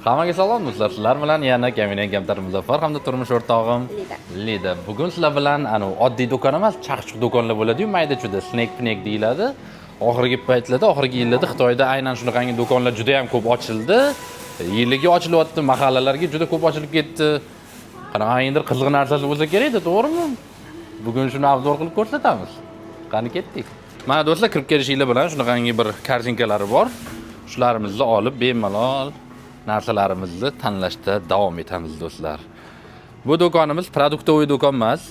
Hammaga salom, do'stlar. Sizlar bilan yana Kamina Kamtar Muzaffar hamda turmush o'rtog'im Lida. Lida. Bugun sizlar bilan anu oddiy do'kon emas, chaqchuq do'konlar bo'ladi-yu, mayda-chuyda snack pnek deyiladi. Oxirgi paytlarda, oxirgi yillarda Xitoyda aynan shunaqangi do'konlar juda ham ko'p ochildi. Yiliga ochilyapti, mahallalarga juda ko'p ochilib ketdi. Qanaqangidir qiziq narsasi bo'lsa kerak-da, to'g'rimi? Bugun shuni обзор qilib ko'rsatamiz. Qani, ketdik. Mana, do'stlar, kirib kelishinglar bilan shunaqangi bir korzinkalari bor. Shularimizni olib bemalol narsalarimizni tanlashda davom etamiz, do'stlar. Bu do'konimiz продуктовый do'kon emas.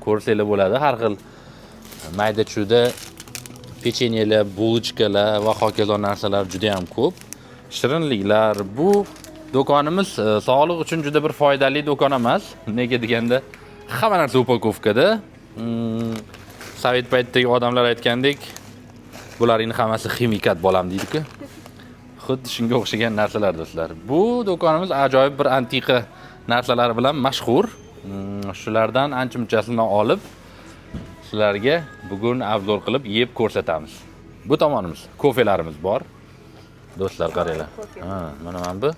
Ko'rsanglar bo'ladi, har xil mayda-chuyda pechenyelar, булочка lar va hokazo narsalar juda ham ko'p. Shirinliklar. Bu do'konimiz sog'liq uchun juda bir foydali do'kon emas. Nega deganda, hamma narsa упаковка da. Sovet paytidagi odamlar aytgandek, "Bularning hammasi химикат, bolam", deydi-ku. Xuddi shunga o'xshagan narsalar, do'stlar. Bu do'konimiz ajoyib bir antiqa narsalar bilan mashhur. Shulardan ancha-munchasini olib sizlarga bugun обзор qilib yeb ko'rsatamiz. Bu tomonimiz kofelarimiz bor. Do'stlar, qaranglar. Kofe. Ha, mana bu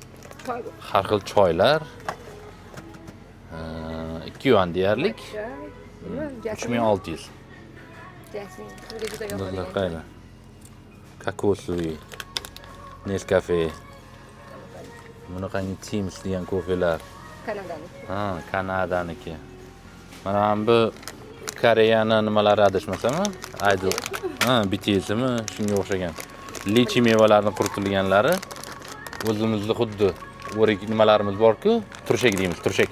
Choy bu. har xil choylar. 2 yuan deyarlik. Nima? 3600. Jasmin. Sizga juda Do'stlar, yoqadigan. qaranglar. Кокосовый, Nescafe. Bunaqangi Tims degan kofelar. Kanadaniki. Ha, Kanadaniki. Mana bu Koreyani nimalari, adashmasam, Idol. Ha, BTS'mi, shunga o'xshagan. Lichi mevalarini quritilganlari, o'zimizni xuddi o'rik nimalarimiz bor-ku, turshak deymiz, turshak.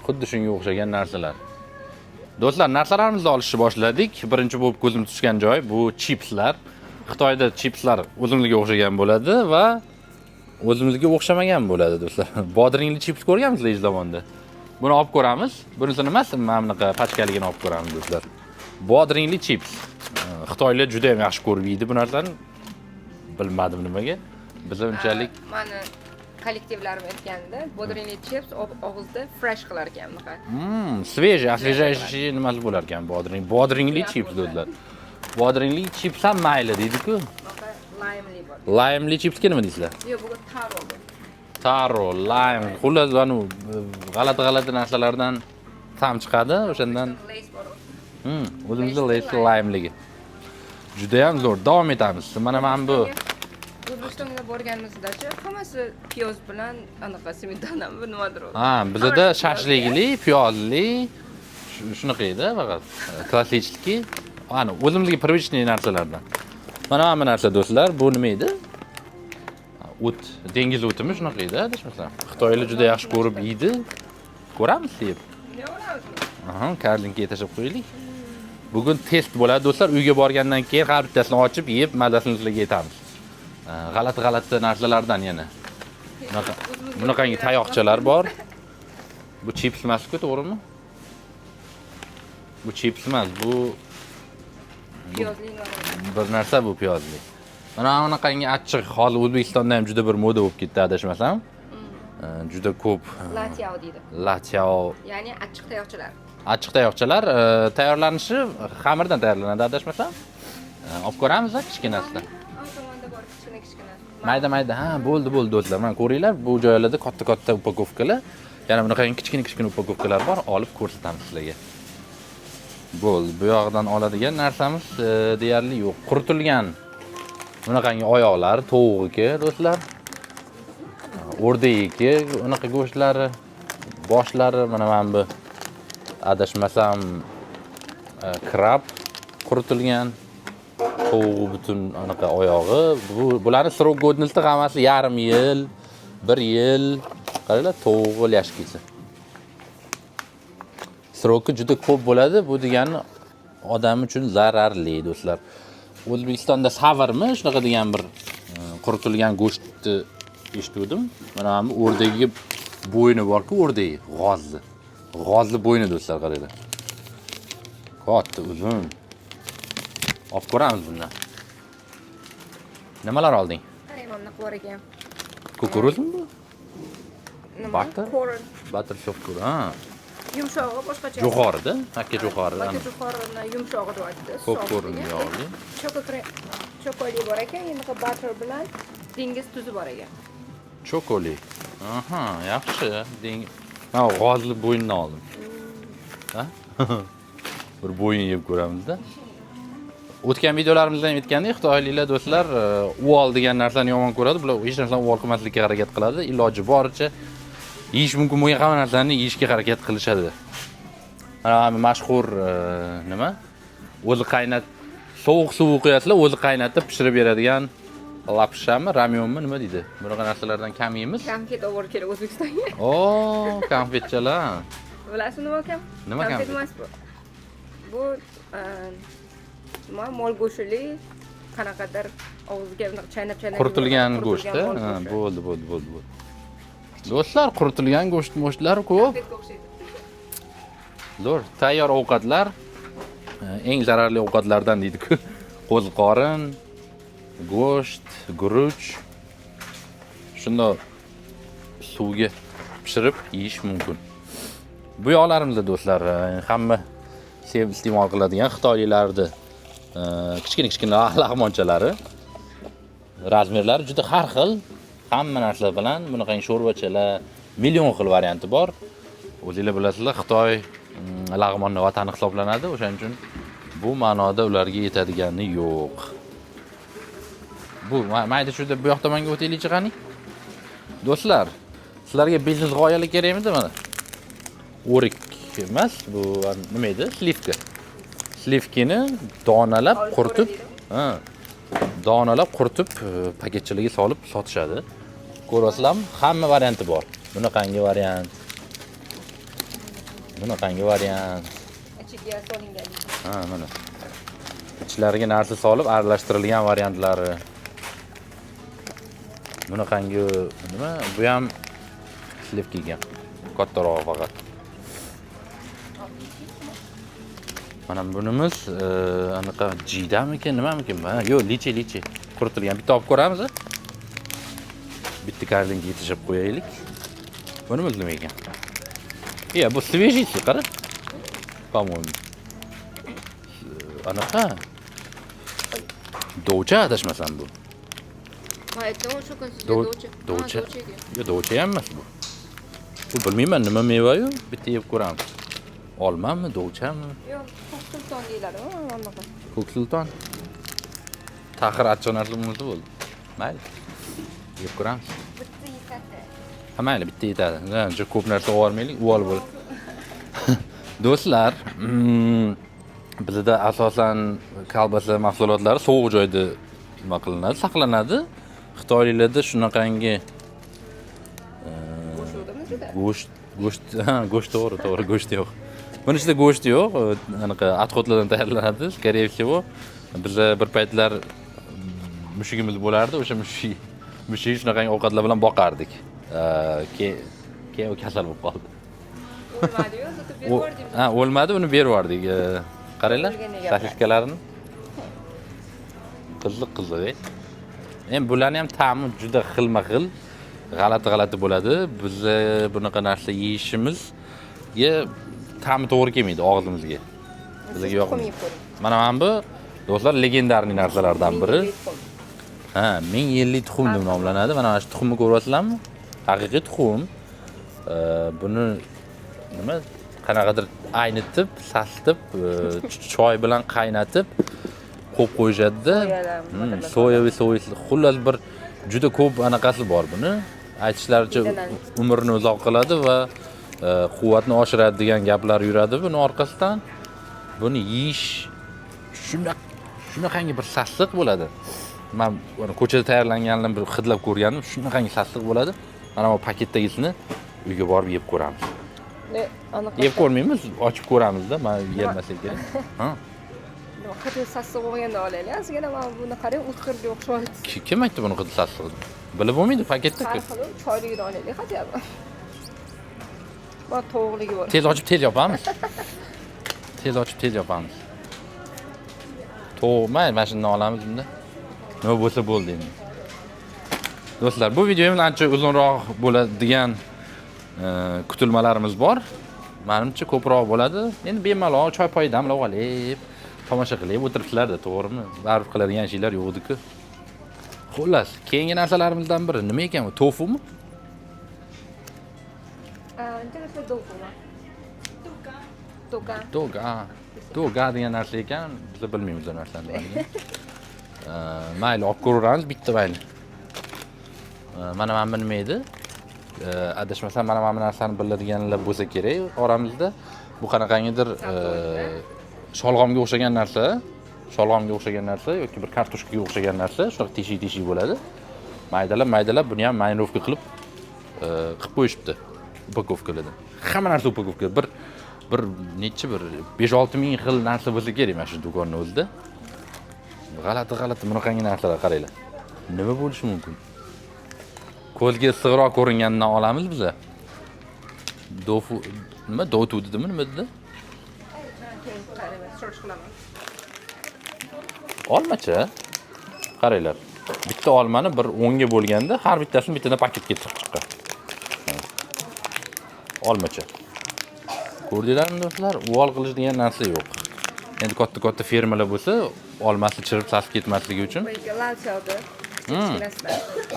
Xuddi shunga o'xshagan narsalar. Do'stlar, narsalarimizni olishni boshladik. Birinchi bo'lib ko'zim tushgan joy bu chipslar. Xitoyda chipslar o'zimizga o'xshagan bo'ladi va o'zimizga o'xshamagan bo'ladi, do'stlar. Bodringli chips ko'rganmisizlar hech zamonda? Buni olib ko'ramiz. Bunisi nimasi? Mana bunaqa pachkaligini olib ko'ramiz, do'stlar. Bodringli chips. Xitoylar juda ham yaxshi ko'rib yeydi bu narsani. Bilmadim nimaga. Biz unchalik Mani kollektivlarim aytganda, bodringli chips og'izda fresh qilar ekan bunaqa. Свежий, освежающий nimasi bo'lar ekan bodring. Bodringli chips, do'stlar. Bodringli chips ham mayli deydi-ku. Bunaqa limeli bor. Limeli chipsga nima deysizlar? Yo'q, bugun taro bu. Taro, lime, xullas, anu g'alati g'alati narsalardan ta'm chiqadi, o'shandan. Lays bor. O'zimizda Lays limeligi. Juda ham zo'r. Davom etamiz. Mana bu O'zbekistonga borganimizdachi, hammasi piyoz bilan anaqa smetanami, nimadir u. Ha, bizada Hammasi shashlikli, piyozli shunaqa edi faqat. Классический. Ana, o'zimizga привычный narsalardan. Mana bu narsa, do'stlar, bu nima edi? O't, dengiz o'timi, shunaqa edi, adashmasam. Xitoylar juda yaxshi ko'rib yeydi. Ko'ramiz yeb. Ne olamizmi? Aha, korzinkaga tashlab qo'yaylik. Bugun test bo'ladi, do'stlar. Uyga borgandan keyin har bittasini ochib yeb, mazasini sizlarga aytamiz. G'alati g'alati narsalardan yana. Bunaqangi tayoqchalar bor. Bu chips emas-ku, to'g'rimi? Bu chips emas, bu Piyozli nima bor? bir narsa, bu piyozli. Mana bunaqangi achchiq, hozir O'zbekistonda ham juda bir moda bo'lib ketdi, adashmasam. Juda ko'p Latiao deydi. Latiao. Ya'ni achchiq tayoqchalar. Achchiq tayoqchalar, tayyorlanishi xamirdan tayyorlanadi, adashmasam. Olib ko'ramiz kichkinasida. O tomonda bor, kichkina kichkina. Mayda mayda, ha, bo'ldi, bo'ldi, do'stlar. Mana, ko'ringlar, bu joylarda katta katta упаковка lar, yana bunaqangi kichkina kichkina упаковка lar bor, olib ko'rsatamiz sizlarga. Bo'ldi, bu yog'idan oladigan narsamiz deyarli yo'q. Quritilgan bunaqangi oyoqlar, tovuqniki, do'stlar. O'rdakniki, unaqa go'shtlari, boshlari, mana bu, adashmasam, краб quritilgan tovug'i, butun anaqa oyog'i. Bu bularni срок годности hammasi yarim yil, bir yil. Qaranglar, tovug'i ляжки si. Срок i juda ko'p bo'ladi. Bu degani odam uchun zararli, do'stlar. O'zbekistonda savirmi, shunaqa degan bir quritilgan go'shtni eshituvdim. Mana bu o'rdagi bo'yni borku, o'rdagi, g'ozni. G'ozni bo'yni, do'stlar, qaranglar. Katta, uzun. Olib ko'ramiz bundan. Nimalar olding? Qarang, mana bunaqa bor ekan. Кукуруз mi bu? Nima? Butter? Corn. Butter soft. Ha. Yumshog'i boshqacha. Jo'xorida, aka, jo'xori. Aka jo'xorini yumshog'i deyapti. Popkorn yog'li. Choko krem, chokoli bor ekan, endi butter bilan dengiz tuzi bor ekan. Chokoli. Aha, yaxshi. Deng. Man g'ozli bo'yinni oldim. Ha? Bir bo'yin yeb ko'ramizda. O'tgan videolarimizda ham aytgandik, xitoyliklar do'stlar, uvol degan narsani yomon ko'radi. Bular hech narsani uvol qilmaslikka harakat qiladi. Iloji boricha yeyish mumkin bo'lgan hamma narsani yeyishga harakat qilishadi. Mana bu mashhur nima? O'zi qaynat sovuq suv quyasizlar, o'zi qaynatib pishirib beradigan lapshami, ramyonmi, nima deydi? Bunaqa narsalardan kam yeymiz. Konfet olib borib kerak O'zbekistonga. O, konfetchalar. Bilasizmi nima ekan? Nima konfet? Konfet? Emas bu. Bu nima, mol go'shtili qanaqadir og'izga bunaqa chaynab chaynab Quritilgan yeyiladi, go'sht. Quritilgan mol Ha, go'shti. Bo'ldi, bo'ldi, bo'ldi, bo'ldi. Do'stlar, quritilgan go'sht mo'shtlar ko'p. Konfetga o'xshaydi. Zo'r. Tayyor ovqatlar eng zararli ovqatlardan deydi-ku. Qo'ziqorin, go'sht, guruch shundoq suvga pishirib yeyish mumkin. Bu yoqlarimizda do'stlar, hamma sevib iste'mol qiladigan xitoyliklarni kichkina kichkina lag'monchalari. Размер lari juda har xil. Hamma narsa bilan bunaqangi sho'rvachalar, million xil varianti bor. O'zinglar bilasizlar, Xitoy lag'monni vatani hisoblanadi. O'shaning uchun bu ma'noda ularga yetadigani yo'q. Bu mayda chuyda bu yoq tomonga o'taylikchi qani. Do'stlar, sizlarga biznes g'oyalar kerakmidi mana? O'rik emas, bu nima edi? Сливка. Сливки ni donalab Olib quritib, ko'raylik. Ha, donalab quritib, paketchalarga solib sotishadi. Ko'rasizlarmi? Hamma varianti bor. Bunaqangi variant. Bunaqangi variant. Ichiga solingan. Ha, mana. Ichlariga narsa solib aralashtirilgan variantlari. Bunaqangi nima? Bu ham сливка ekan. Kattarog'i faqat. Mana bunimiz anaqa jiydamikin, nimamikin? Ha, yo'q, lichi, lichi. Quritilgan. Bitta olib ko'ramiz. Bitta korzinkaga yetishib qo'yaylik. Bunimiz nima ekan? Iya, bu свежий, qara. По-моему. Anaqa. Dovcha adashmasam bu. Man aytdim o'sha kun sizga dovcha. Ha, Dovcha. Dovcha ekan. Yo'q, dovcha ham emas bu. Bu bilmayman nima meva-yu, bitta yeb ko'ramiz. Olmami, dovchami? Yo'q, ko'k sulton deyiladi, anaqa. Ko'k sulton. Taxir achchiq narsa bo'lmasa bo'ldi. Mayli. Yeb ko'ramiz. Bitta yetadi. Ha, mayli, bitta yetadi. Uncha ko'p narsa olmaylik, uvol bo'ladi. Do'stlar, bizda asosan kolbasa mahsulotlari sovuq joyda nima qilinadi, saqlanadi. Xitoyliklarda shunaqangi Go'sht yo'qmi sizda? Go'sht, go'sht, ha, go'sht to'g'ri, to'g'ri, go'sht yo'q. Buni ichida go'sht yo'q, anaqa отход lardan tayyorlanadi, скорее всего. Biza bir paytlar mushugimiz bo'lardi, o'sha mushuk shunaqangi ovqatlar bilan boqardik. Keyin u kasal bo'lib qoldi. O'lmadi-yu, zато berib yubordingiz. Ha, o'lmadi, uni berib yubordik. Qaranglar, O'lganiga sosiskalarini. Qiziq, qiziq. Endi bularni ham ta'mi juda xilma-xil, g'alati-g'alati bo'ladi. Biz bunaqa narsa yeyishimizga ta'mi to'g'ri kelmaydi og'zimizga. Bizga Siz tuxum yoqmaydi. yeb ko'ring. Mana bu do'stlar легендарный narsalardan biri. Ming yillik tuxum. Ha, 1000 yillik tuxum deb nomlanadi. Mana shu tuxumni ko'ryapsizlarmi? Haqiqiy tuxum. Buni nima qanaqadir aynitib, sasitib, choy bilan qaynatib qo'yib qo'yishadi-da. Soyalar, nimadirlar. Soyaviy sois, xullas bir juda ko'p anaqasi bor buni. Aytishlaricha Bittadan. Umrni uzoq qiladi va quvvatni oshiradi degan gaplar yuradi buni orqasidan. Buni yeyish shunaqangi bir sassiq bo'ladi. Men uni ko'chada tayyorlanganini bir hidlab ko'rgandim, shunaqangi sassiq bo'ladi. Mana bu paketdagisini uyga borib yeb ko'ramiz. Ne, anaqa Yeb ko'rmaymiz, ochib ko'ramizda, men yemasak kerak. Ha. Nima, hidi sassiq bo'lganda olaylik. Ozgina mana buni qarang, o'tkirga o'xshayapti. Kim aytdi buni hidi sassiq? Bilib bo'lmaydi paketda. Har xil choyligini olaylik хотя бы. Bu tovuqligi bor. Tez ochib tez yopamiz. Tez ochib tez yopamiz. Tovuq, mayli, mana shundan olamiz bunda. Nima bo'lsa bo'ldi endi. Do'stlar, bu videomiz ancha uzunroq bo'ladigan kutilmalarimiz bor. Menimcha ko'proq bo'ladi. Endi bemalol choy poy damlab olib, tomosha qilib o'tiribsizlar-da, to'g'rimi? Baribir qiladigan ishlar yo'q edi-ku. Xullas, keyingi narsalarimizdan biri nima ekan bu? Tofumi? 这个是豆腐吗？豆干。豆干。 To'ga. To'ga degan narsa ekan, biz bilmaymiz u narsani nimaligini. Mayli, olib ko'raveramiz bitta mayli. Mana bu nima edi? Adashmasam mana bu narsani biladiganlar bo'lsa kerak oramizda. Bu qanaqangidir sholg'omga o'xshagan narsa, sholg'omga o'xshagan narsa yoki bir kartoshkaga o'xshagan narsa, shunaqa teshik-teshik bo'ladi. Maydalab, maydalab buni ham мариновка qilib qilib qo'yishibdi упаковка larda. Hamma narsa упаковка. Bir necha bir 5-6 ming xil narsa bo'lsa kerak mana shu do'konni o'zida. G'alati g'alati bunaqangi narsalar qaranglar. Nima bo'lishi mumkin? Ko'zga issiqroq ko'ringanidan olamiz biza. Dofu nima dotu dedimi nima dedi? Keyin qarayman, search qilaman. Olmacha. Qaranglar. Bitta olmani bir 10 ga bo'lganda har bittasini bittadan paketga tiqib chiqqan. Olmacha. Ko'rdinglarmi do'stlar? Uvol qilish degan narsa yo'q. Endi katta-katta fermalar bo'lsa, olmasi chirib sasib ketmasligi uchun Bu kichkinasidan.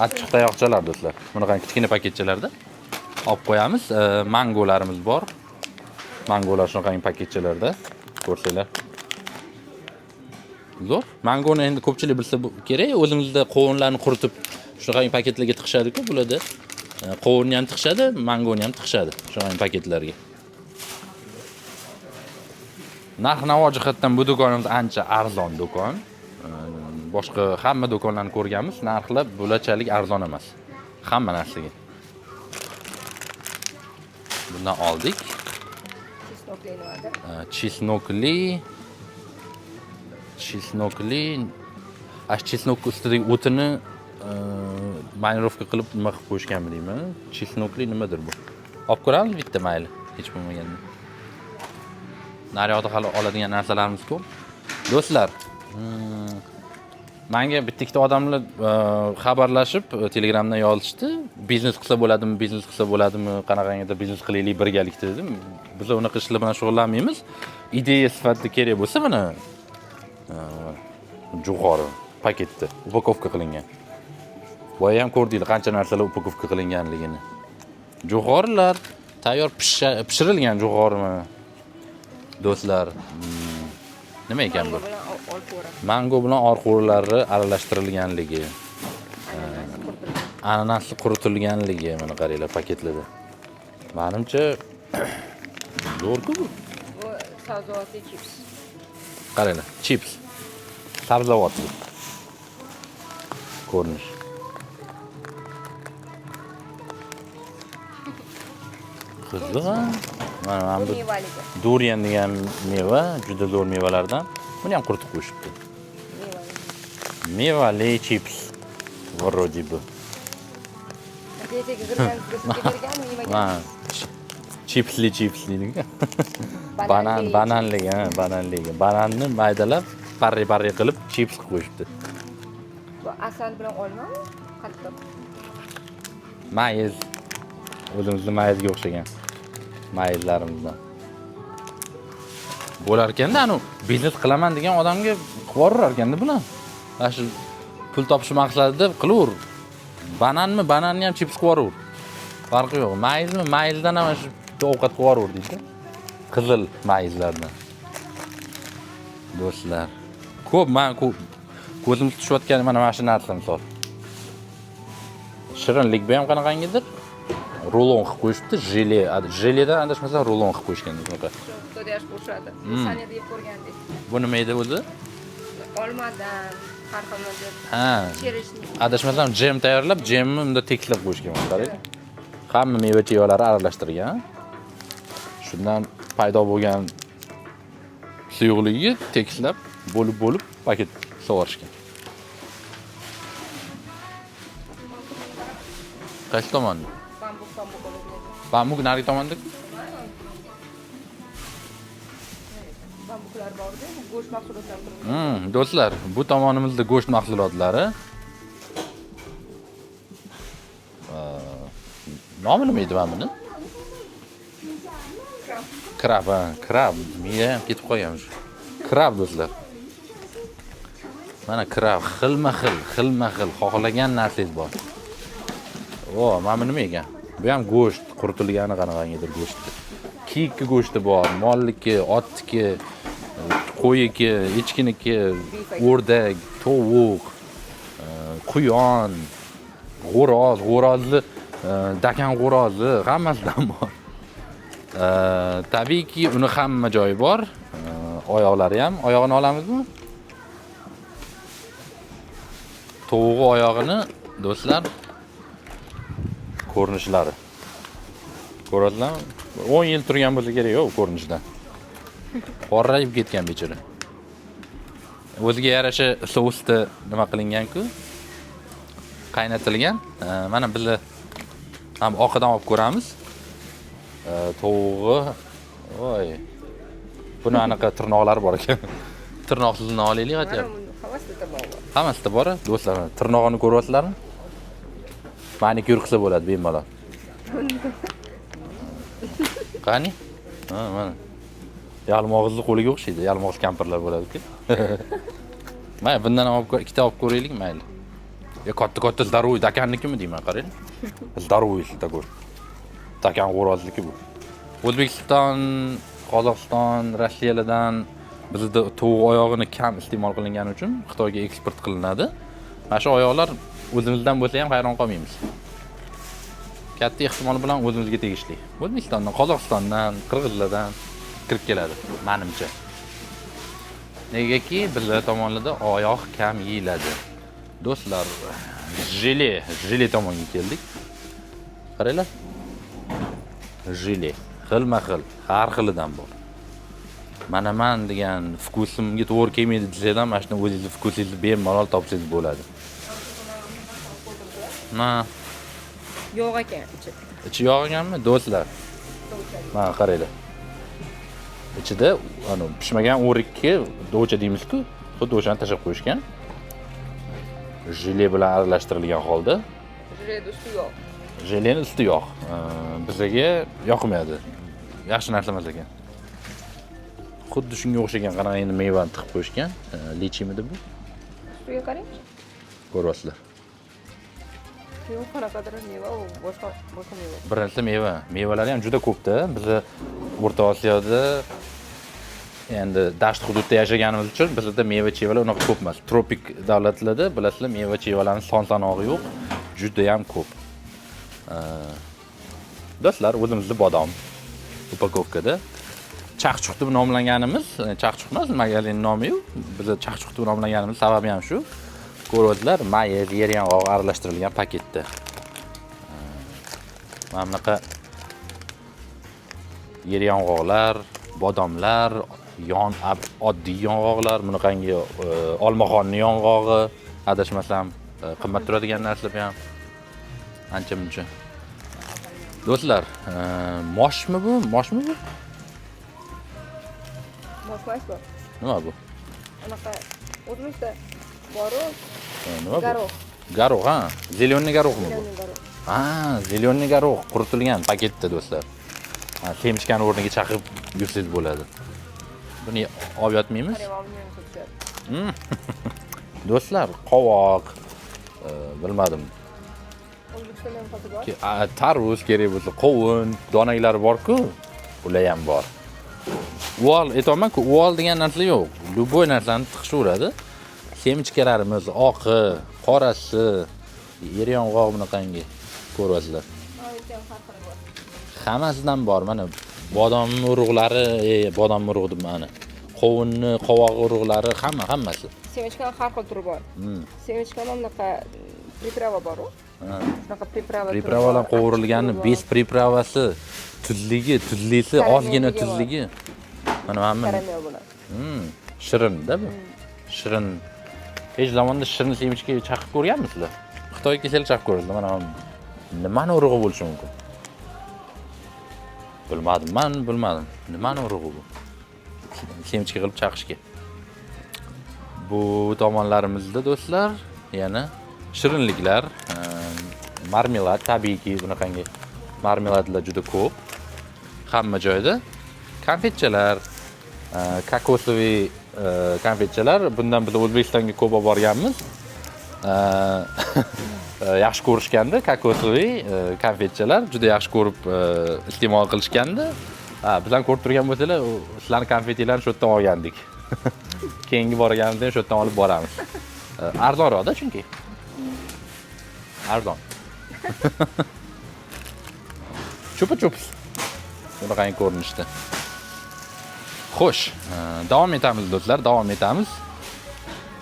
Achchiq tayoqchalar do'stlar. Bunaqa kichkina paketchalarda olib qo'yamiz. Mangolarimiz bor. Mangolar shunaqangi paketchalarda ko'rsanglar. Zo'r. Mangoni endi ko'pchilik bilsa kerak. O'zimizda qovunlarni quritib shunaqangi paketlarga tiqishadi-ku bularda. Qovunni ham tiqishadi, mangoni ham tiqishadi shunaqangi paketlarga. Narx-navo jihatdan bu do'konimiz ancha arzon do'kon. Boshqa hamma do'konlarni ko'rganmiz, narxlar bo'lachalik arzon emas. Hamma narsaga. Bundan oldik. Chesnokli nimadir? Chesnokli. Chesnokli. Ash chesnok ustidagi o'tini мариновка qilib nima qilib qo'yishganmi deyman. Chesnokli nimadir bu? Olib ko'ramiz bitta mayli, hech bo'lmaganda. Naryoqda hali oladigan narsalarimiz ko'p. Do'stlar, menga bitta ikkita odamlar xabarlashib, Telegramdan yozishdi. Biznes qilsa bo'ladimi, biznes qilsa bo'ladimi, qanaqangidir biznes qilaylik birgalikda dedim. Biz unaqa ishlar bilan shug'ullanmaymiz. Ideya sifatida kerak bo'lsa mana jo'xori paketda упаковка qilingan. Boya ham ko'rdinglar qancha narsalar упаковка qilinganligini. Jo'xorilar tayyor pishirilgan jo'xorimi? Do'stlar, nima ekan bu? Mango bilan olqo'ri. Mango bilan olqo'rilari aralashtirilganligi. Ananasi quritilganligi mana qaranglar paketlarda. Menimcha zo'r-ku bu. Bu sabzavotli chips. Qaranglar, chips. Sabzavotli. Ko'rinish. Qiziq, ha? Mana bu Bu mevaligi. Durian degan meva, juda zo'r mevalardan. Buni ham quritib qo'yishibdi. Mevali. Mevali chips. Вроде бы. Ertaga girganingizga sizga berganmi yemagan? Ha, chipsli chips deydi. Banan, bananli, ha, bananli. Bananni maydalab, parri-parri qilib chips qilib qo'yishibdi. Bu asal bilan olmami? Qattiq. Mayiz. O'zimizni mayizga o'xshagan mayizlarimizdan. Bo'lar ekanda, anu biznes qilaman degan odamga qivorar ekanda bular. Mana shu pul topish maqsadida qilaver. Bananmi, bananni ham chips qilib yuboraver. Farqi yo'q. Mayizmi, mayizdan ham shu ovqat qilib yuboraver deydi. Qizil mayizlardan. Do'stlar, ko'p men ko'p ko'zim tushayotgan mana shu narsa misol. Shirinlik bu ham qanaqangidir? Rulon qilib qo'yishibdi, jele. Jeledan adashmasam rulon qilib qo'yishgan shunaqa. Shu yaxshi qo'shadi. Saniyada yeb ko'rgandik. Bu nima edi o'zi? Olmadan har xil deb. Ha. Cherishni. Adashmasam jem tayyorlab, jemni unda tekislab qo'yishgan, qarang. Hamma meva-chevalarni aralashtirgan. Shundan paydo bo'lgan suyuqligiga tekislab, bo'lib-bo'lib paket sovorishgan. Qaysi tomonda? Bambuk, bambuk oladi. Bambuk narigi tomonda? Bambuklar bor-da, go'sht mahsulotlari turibdi. Do'stlar, bu tomonimizda go'sht mahsulotlari. Nomi nima edi mana buni? Krab, ha, krab. Miya ham ketib qolgan shu. Krab do'stlar. Mana краб xilma-xil, xilma-xil xohlagan narsangiz bor. O, mana bu nima ekan? Bu ham go'sht, quritilgani qanaqangidir go'sht. Kiyikni go'shti bor, molniki, otniki, qo'yiki, echkiniki, o'rdak, tovuq, quyon, xo'roz, xo'rozni, dakan xo'rozi hammasidan bor. Tabiiyki, uni hamma joyi bor. Oyoqlari ham, oyog'ini olamizmi? Tovug'i oyog'ini do'stlar ko'rinishlari. Ko'rasizlarmi? 10 yil turgan bo'lsa kerak yo'q ko'rinishidan. Qorayib ketgan bechora. O'ziga yarasha sousda nima qilingan-ku? Qaynatilgan. Mana bizlar ham oqidan olib ko'ramiz. Tovug'i, voy. Buni anaqa tirnoqlari bor ekan. Tirnoqsizini olaylik Mana aytyapti. buni hammasida bor. Hammasida bor, do'stlar. Tirnog'ini ko'ryapsizlarmi? Manikyur qilsa bo'ladi bemalol. Qani? Ha, mana. Yalmog'izni qo'liga o'xshaydi. Yalmog'iz kampirlar bo'ladi-ku. Mayli, bundan ham olib ko'r, ikkita olib ko'raylik, mayli. Ya katta-katta здоровый dakannikimi deyman, qarang. Здоровый такой. Dakan xo'rozniki bu. O'zbekiston, Qozog'iston, Rossiyalardan bizda tovuq oyog'ini kam iste'mol qilingani uchun Xitoyga eksport qilinadi. Mana shu oyoqlar o'zimizdan bo'lsa ham hayron qolmaymiz. Katta ehtimol bilan o'zimizga tegishli. O'zbekistondan, Qozog'istondan, Qirg'izlardan kirib keladi, menimcha. Negaki bizlar tomonlarda oyoq kam yeyiladi. Do'stlar, jele tomonga keldik. Qaranglar. Jele xilma-xil, har xilidan bor. Mana man degan вкус imga to'g'ri kelmaydi desangiz ham, mana shuni o'zingizni вкус ingizni bemalol topsangiz bo'ladi. Ha, Yog' ekan ichi. Ichi yog' ekanmi, do'stlar? Mana qaranglar. Ichida ana pishmagan o'rikki do'cha deymiz-ku, xuddi o'shani tashlab qo'yishgan. Jele bilan aralashtirilgan holda. Jeleni usti yog'. Jeleni usti yog'. Bizga yoqmaydi. Yaxshi narsa emas ekan. Xuddi shunga o'xshagan qanaqa endi mevani tiqib qo'yishgan. Lichimidi bu? Ustiga qarang. Ko'ryapsizlar. Yo'q, qanaqadir meva, u boshqa meva. Birinchisi meva. Mevalari ham juda ko'pda. Biz O'rta Osiyoda endi dasht hududda yashaganimiz uchun bizda meva-chevalar unaqa ko'p emas. Tropik davlatlarda bilasizlar, meva-chevalarning son-sanog'i yo'q, juda ham ko'p. Do'stlar, o'zimizda bodom упаковка da. Chaqchuq deb nomlanganimiz, chaqchuq emas, magazin nomi yo'q. Biz chaqchuq deb nomlanganimiz sababi ham shu. Ko'ryapsizlar, mayiz, yer yong'og'i aralashtirilgan paketda. Mana bunaqa yer yong'oqlar, bodomlar, oddiy yong'oqlar, bunaqangi olmaxonni yong'og'i, adashmasam, qimmat turadigan narsa bu ham. Ancha muncha. Do'stlar, moshmi bu? Moshmi bu? Mosh emas bu. Nima bu? Anaqa o'zimizda boru. Nima bu? Горох. Горох, ha. Зелёный горох mi bu? Зелёный горох. Ha, зелёный горох quritilgan paketda do'stlar. Ha, семечка ni o'rniga chaqib yursangiz bo'ladi. Buni olib yotmaymiz. Qarang, olmaymiz tushadi. Do'stlar, qovoq, bilmadim. O'zbekistonda ham hozir bor. Tarvuz kerak bo'lsa, qovun, donaklari bor-ku, ular ham bor. Uvol aytyapman-ku, uvol degan narsa yo'q. Любой narsani tiqishaveradi. Семечка larimiz oqi, qorasi, yer yong'oq bunaqangi ko'ryapsizlar. Hammasidan bor. Mana bodom urug'lari, bodom urug'i deb mana. Qovunni qovog'i urug'lari, hammasi. Семечка ni har xil turi bor. Семечка ni bunaqa приправа bor-u. Shunaqa приправа turi Приправа lar bor, qovurilgani, turi bor. Без приправа si, tuzligi, tuzlisi, ozgina Karamelli bor. Tuzligi. Mana mana. Karamel buni. Shirin-da bu. Shirin. Hech zamonda shirin семечка chaqib ko'rganmisizlar? Xitoyga kelsangiz chaqib ko'rasizlar. Mana nimani urug'i bo'lishi mumkin? Bilmadim, man bilmadim. Nimani urug'i bu? Семечка qilib chaqishga. Bu tomonlarimizda do'stlar, yana shirinliklar, marmelad, tabiiyki bunaqangi marmeladlar juda ko'p. Hamma joyda konfetchalar, кокосовый. Konfetchalar. Bundan biz O'zbekistonga ko'p olib borganmiz. Yaxshi ko'rishgandi кокосовый konfetchalar, juda yaxshi ko'rib iste'mol qilishgandi. Ha, bizlarni ko'rib turgan bo'lsanglar, sizlarni konfetinglarni shu yerdan olgandik. Keyingi borganimizda ham shu yerdan olib boramiz. Arzonroqda chunki. Arzon. Chupa chups. Bunaqangi ko'rinishda. Xo'sh, davom etamiz, do'stlar, davom etamiz.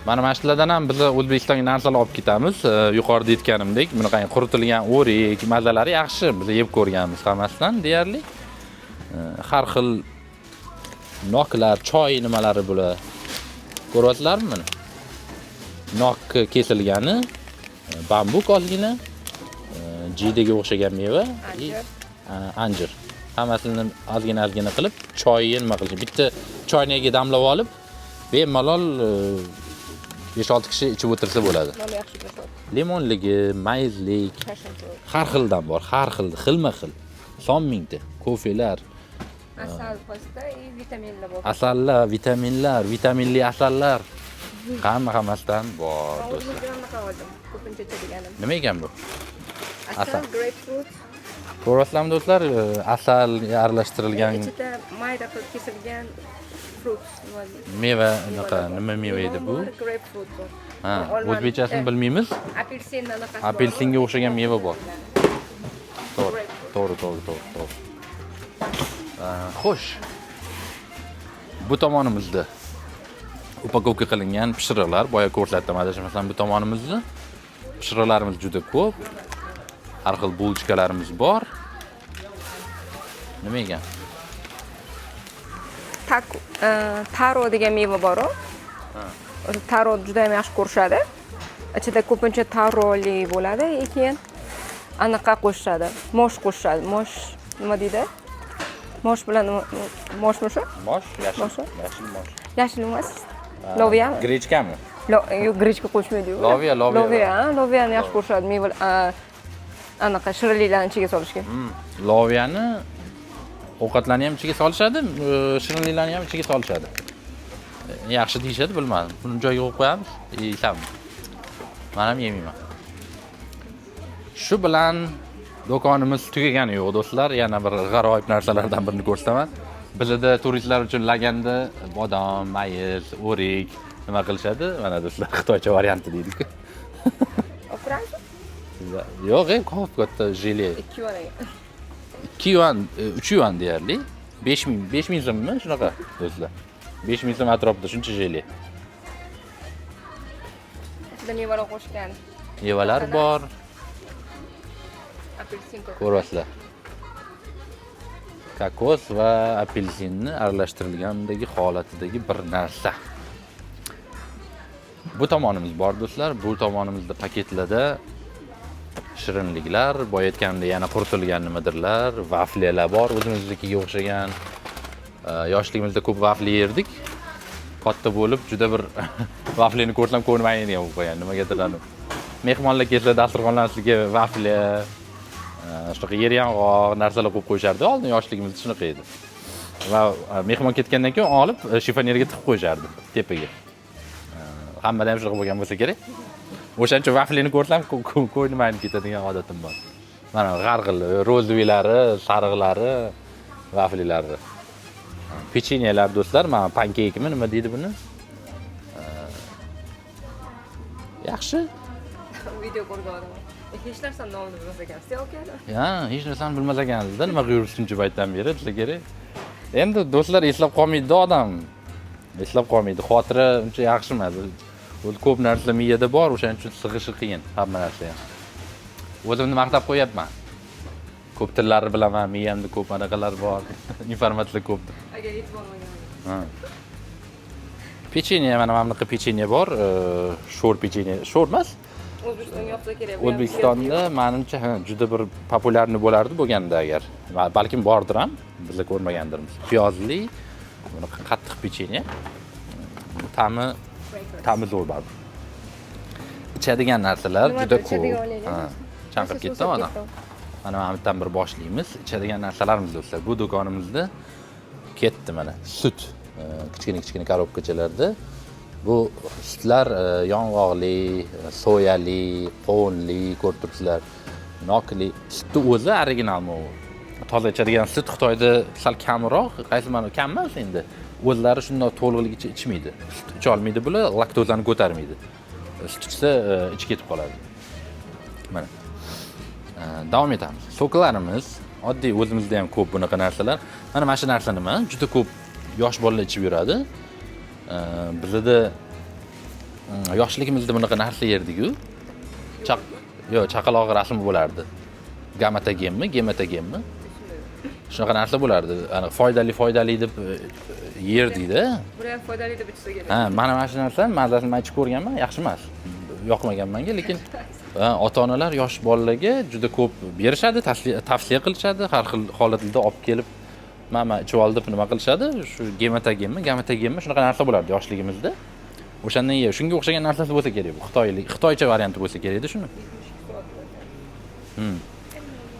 Mana shulardan ham biz O'zbekistonga narsalar olib ketamiz. Yuqorida aytganimdek, bunaqangi quritilgan o'rik, mazalari yaxshi. Biz yeb ko'rganmiz hammasidan deyarli. Har xil noklar, choy nimalari bular. Ko'ryapsizlarmi buni? Nok kesilgani, bambuk ozgina, jiydaga o'xshagan meva, Anjir. Anjir. Hammasini ozgina ozgina qilib, choyni nima qilish. Bitta choynagiga damlab olib, bemalol 5-6 kishi ichib o'tirsa bo'ladi. Mana yaxshi bo'ladi. Limonligi, mayizlik, Passion fruit. har xildan bor, har xil, xilma-xil. Son mingta kofelar, Asal pasta и vitaminlar bor. Asallar, vitaminlar, vitaminli asallar. Hamma hammasidan bor, Man do'stlar. o'zimga anaqa oldim. Ko'pincha ichadiganim. Nima ekan bu? Asal, Asal. Grapefruit. Ko'ryapsizlarmi, do'stlar? Asal aralashtirilgan Ichida mayda qilib kesilgan fruits nima deydi? Meva, unaqa Mevalar bor. nima meva edi Limon bu? bor, grapefruit bor. Ha, Olmani- o'zbekchasini bilmaymiz. Apelsin anaqasi bor. Apelsinga o'xshagan meva bor. To'g'ri, Grapefruit. to'g'ri, to'g'ri, to'g'ri, to'g'ri. Xo'sh. Bu tomonimizda упаковка qilingan pishiriqlar, boya ko'rsatdim adashmasam bu tomonimizda. Pishiriqlarimiz juda ko'p. Har xil булочка larimiz bor. Nima ekan? Tak, taro degan meva bor-u. O'sha taro juda ham yaxshi ko'rishadi. Ichida ko'pincha taroli bo'ladi, и keyin anaqa qo'shishadi. Mosh qo'shishadi. Mosh nima deydi? Mosh bilan moshmi shu? Mosh, yashil. Moshmi? Yashil mosh. Yashil emas. Loviyami? Гречка mi? Yo'q, гречка qo'shmaydi-yu. Loviya, loviya. Loviya, ha, loviyani yaxshi ko'rishadi. Meva anaqa shirinliklarni ichiga solishga. Loviyani ovqatlarni ham ichiga solishadi, shirinliklarni ham ichiga solishadi. Yaxshi deyishadi, bilmadim. Buni joyiga qo'yib qo'yamiz, yeysanmi? Men ham yemayman. Shu bilan do'konimiz tugagani yo'q, do'stlar. Yana bir g'aroyib narsalardan birini ko'rsataman. Bizda turistlar uchun laganda bodom, mayiz, o'rik nima qilishadi? Mana do'stlar, xitoycha varianti deydi-ku. Olib? Yo'q, ko'p katta желе. 2 yuan ekan. 2 yuan, 3 yuan deyarli. 5000, 5000 so'mmi shunaqa, do'stlar? 5000 so'm atrofida shuncha желе. Ichida mevalar qo'shgan. Mevalar bor, Apelsin ko'p. Ko'ryapsizlar. Kokos va apelsinni aralashtirilgandagi holatidagi bir narsa. Bu tomonimiz bor, do'stlar. Bu tomonimizda paketlarda shirinliklar, boya aytganimdek yana quritilgan nimadirlar, vaflilar bor, o'zimiznikiga o'xshagan. Yoshligimizda ko'p vafli yerdik. Katta bo'lib juda bir vaflini ko'rsam ko'nglim ayniydigan bo'lib qolgan. Nimagadir mehmonlar kelsa dasturxonlar ustiga vafli, shunaqa yer yong'oq narsalar qo'yib qo'yishardi. Oldin yoshligimizda shunaqa edi. Va mehmon ketgandan keyin olib shifonerga tiqib qo'yishardi tepaga. Hammada ham shunaqa bo'lgan bo'lsa kerak. O'shaning uchun vaflini ko'rsam ko'nglim aynib ketadigan odatim bor. Mana har xil розовый lari, sarig'lari, vaflilari. Pechenyelar, do'stlar, mana pankekmi, nima deydi buni? Yaxshi. Video ko'rgan odam. Hech narsani nomini bilmas ekansiz, aka. Ha, hech narsani bilmas ekansizda, nima qilib yuribsiz shuncha paytdan beri, desa kerak. Endi do'stlar, eslab qolmaydi odam. Eslab qolmaydi. Xotira uncha yaxshi emas. O'zi ko'p narsa miyada bor, o'shaning uchun sig'ishi qiyin hamma narsa ham. O'zimni maqtab qo'yapman. Ko'p tillarni bilaman, miyamda ko'p anaqalar bor, informatsiya ko'p. Agar yetib olmagan. Ha. Pechenye, mana bunaqa pechenye bor, sho'r pechenye, sho'r emas. O'zbekistonga yoqsa kerak. Bu ham. O'zbekistonda menimcha, ha, juda bir популярный bo'lardi bo'lganda agar. Balkim bordir ham, biz ko'rmagandirmiz. Piyozli, bunaqa qattiq pechenye. Ta'mi Crackers. Ta'mi zo'r baribir. Ichadigan narsalar Nimadir juda ko'p. ichadigan olaylik. Ha, chanqib Rosa ketdim suvsab odam. ketdim. Mana bu yerdan bir boshlaymiz. Ichadigan narsalarimiz, do'stlar. Bu do'konimizda ketdi mana sut. Kichkina kichkina korobkachalarda. Bu sutlar yong'oqli, soyali, qovunli ko'rib turibsizlar. Nokli. Sutni o'zi originalmi u? Toza ichadigan sut Xitoyda sal kamroq, qaysi ma'no kam emas endi. O'zlari shundoq to'liqligicha ichmaydi. Sut icha olmaydi bular, laktozani ko'tarmaydi. Sut ichsa ichi ketib qoladi. Mana. Davom etamiz. Soklarimiz oddiy, o'zimizda ham ko'p bunaqa narsalar. Mana shu narsa nima? Juda ko'p yosh bolalar ichib yuradi. Bizada yoshligimizda bunaqa narsa yerdik-ku. Yo'q, chaqaloq rasmi bo'lardi. Gamatagenmi, gematagenmi? Shunaqa narsa bo'lardi. Ana foydali foydali deb yerdikda. Buni ham foydali deb ichsa kerak. Ha, mana shu narsa mazasini men ichib ko'rganman, yaxshi emas. Yoqmagan menga, lekin ota-onalar yosh bolalarga juda ko'p berishadi, tavsiya qilishadi, har xil holatlarda olib kelib, mana ichib ol deb nima qilishadi? Shu gematagenmi, gamatagenmi shunaqa narsa bo'lardi yoshligimizda. O'shandan ye, shunga o'xshagan narsasi bo'lsa kerak bu. Xitoylik, xitoycha varianti bo'lsa kerak edi shuni.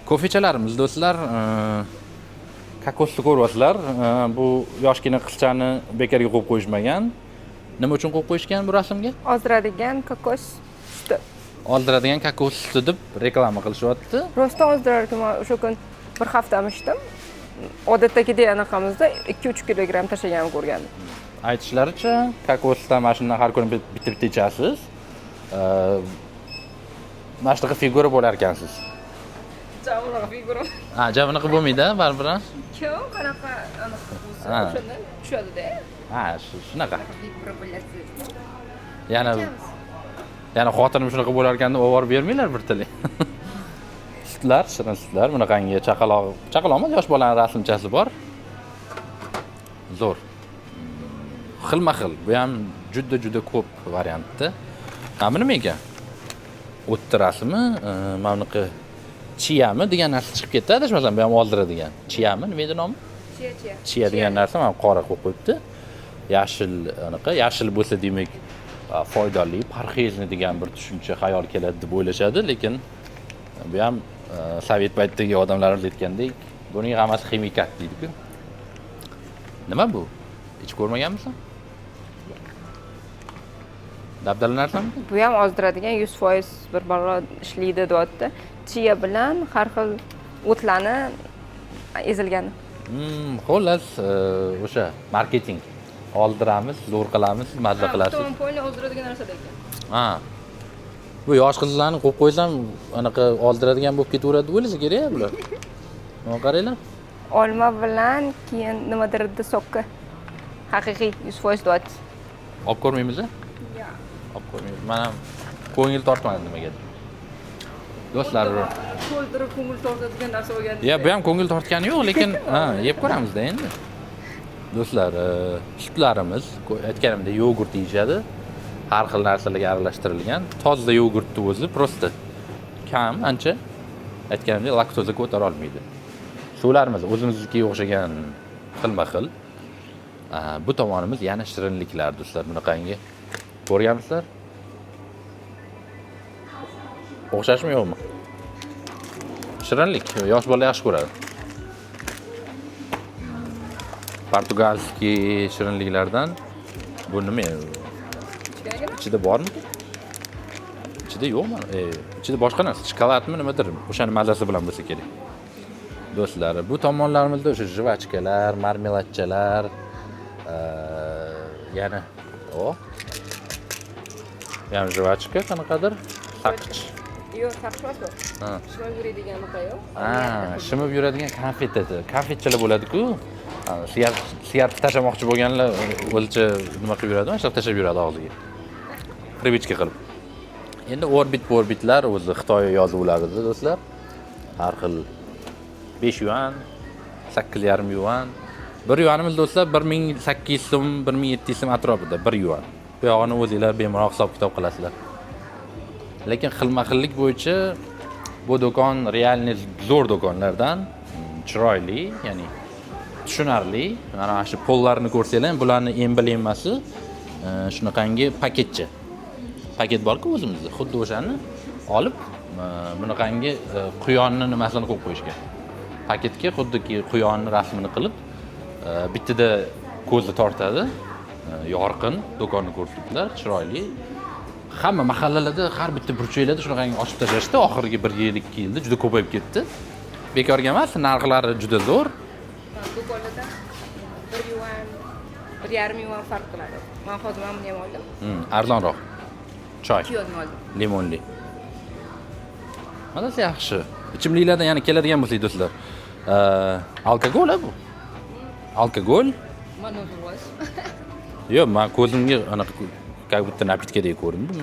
Kofechalarimiz do'stlar, kokosni ko'ryapsizlar. Bu yoshgina qizchani bekorga qo'yib qo'yishmagan. Nima uchun qo'yib qo'yishgan bu rasmga? Ozdiradigan kokos suti. Ozdiradigan kokos suti deb reklama qilishyapti. Rostdan ozdirar ekan. Man o'sha kun bir haftami ichdim. Odatdagidek anaqamizda 2-3 kilogramm tashlaganimni ko'rgandim. Aytishlaricha, kokosdan mana shundan har kuni bitta-bitta ichasiz. Mana shunaqa figura bo'lar ekansiz. Bunaqa figura. Ha, ja bunaqa bo'lmaydi baribir. Kim qanaqa anaqa bo'lsa, o'shandan tushadi-da. Ha, shunaqa. Figura bo'lasiz. Yana xotinim shunaqa bo'lar ekan deb olib bermanglar bir tili. Sutlar, shirin sutlar, bunaqangi chaqaloq, chaqaloq emas, yosh bolaning rasmchasi bor. Zo'r. Xilma-xil. Bu ham juda-juda ko'p variantda. Ha, bu nima ekan? O'tni rasmi, mana bunaqa chiyami degan narsa chiqib ketdi, adashmasam, bu ham oldiradigan. Chiyami, nima edi nomi? Chiya, chiya. Chiya degan narsa mana qora qo'yib qo'yibdi. Yashil anaqa, yashil bo'lsa demak foydali, parhezni degan bir tushuncha xayol keladi deb o'ylashadi, lekin bu ham sovet paytidagi odamlarimiz aytgandek, buning hammasi ximikat deydi-ku. Nima bu? Hech ko'rmaganmisan? Dabdala narsami? Bu ham ozdiradigan 100% bir balo ishlaydi deyapti. Chiya bilan har xil o'tlarni ezilgani. Xullas, o'sha marketing. Oldiramiz, zo'r qilamiz, mazza qilasiz. Ha, polni ozdiradigan narsa ekan. Ha. Bu yosh qizlarni qo'yib qo'ysam, anaqa oldiradigan bo'lib ketaveradi deb o'ylasa kerak bular. Mana qaranglar. Olma bilan keyin nimadir sokka. Haqiqiy 100% deyapti. Olib ko'rmaymiz-a? Yo'q. Olib ko'rmaymiz. Mana ko'ngil tortmadi nimagadir. Do'stlar, to'ldirib ko'ngil tortadigan narsa bo'lgan. Ya, bu ham ko'ngil tortgani yo'q, lekin ha, yeb ko'ramizda endi. Do'stlar, sutlarimiz, aytganimdek yogurt deyishadi. Har xil narsalarga aralashtirilgan. Toza yogurtni o'zi prosta kam, ancha aytganimdek laktoza ko'tara olmaydi. Suvlarimiz o'zimiznikiga o'xshagan xilma-xil. Bu tomonimiz yana shirinliklar do'stlar, bunaqangi. Ko'rganmisizlar? O'xshashmi yo'qmi? Shirinlik, yosh bola yaxshi ko'radi. Portugalskiy shirinliklardan bu nima? Ichida bormi? Ichida yo'qmi? Ichida boshqa narsa, shokoladmi nimadir, o'shani mazasi bilan bo'lsa kerak. Do'stlar, bu tomonlarimizda o'sha jvachkalar, marmeladchalar, yana o. Yana jvachka qanaqadir? Saqich. Yo'q, saqich emas bu. Ha. Shimib yuradigan anaqa yo'q. Ha, shimib yuradigan konfet edi. Konfetchalar bo'ladi-ku. Ha, siyartib tashlamoqchi bo'lganlar o'zicha nima qilib yuradi, mana shunaqa tashlab yuradi og'ziga. Привычка qilib. Endi orbit orbitlar o'zi Xitoy yozuvlarida do'stlar. Har xil 5 yuan, 8,5 yuan. 1 yuanimiz do'stlar 1800 so'm, 1700 so'm atrofida 1 yuan. Bu yog'ini o'zinglar bemalol hisob-kitob qilasizlar. Lekin xilma-xillik bo'yicha bu do'kon realniy zo'r do'konlardan, chiroyli, ya'ni tushunarli. Mana shu pollarni ko'rsanglar ham bularning emblemasi shunaqangi paketcha. Paket bor-ku o'zimizda, xuddi o'shani olib, bunaqangi quyonni nimasini qo'yib qo'yishgan. Paketga xuddiki quyonni rasmini qilib, bittada Ko'zni tortadi. Yorqin do'konni ko'rsatdilar, chiroyli. Hamma mahallalarda, har bitta burchaklarda shunaqangi ochib tashlashdi. Oxirgi 1 yil, 2 yilda juda ko'payib ketdi. Bekorga emas, narxlari juda zo'r. Do'konlarda 1 yuan, 1,5 yuan farq qiladi. Men hozir mana buni ham oldim. Arzonroq. Choy. 2 yuanga oldim. Limonli. Mazasi yaxshi. Ichimliklardan yana keladigan bo'lsak do'stlar. Alkogol bu. Alkogol. Mana o'zi. Yo'q, men ko'zimga anaqa как будто napitkadek ko'rindi.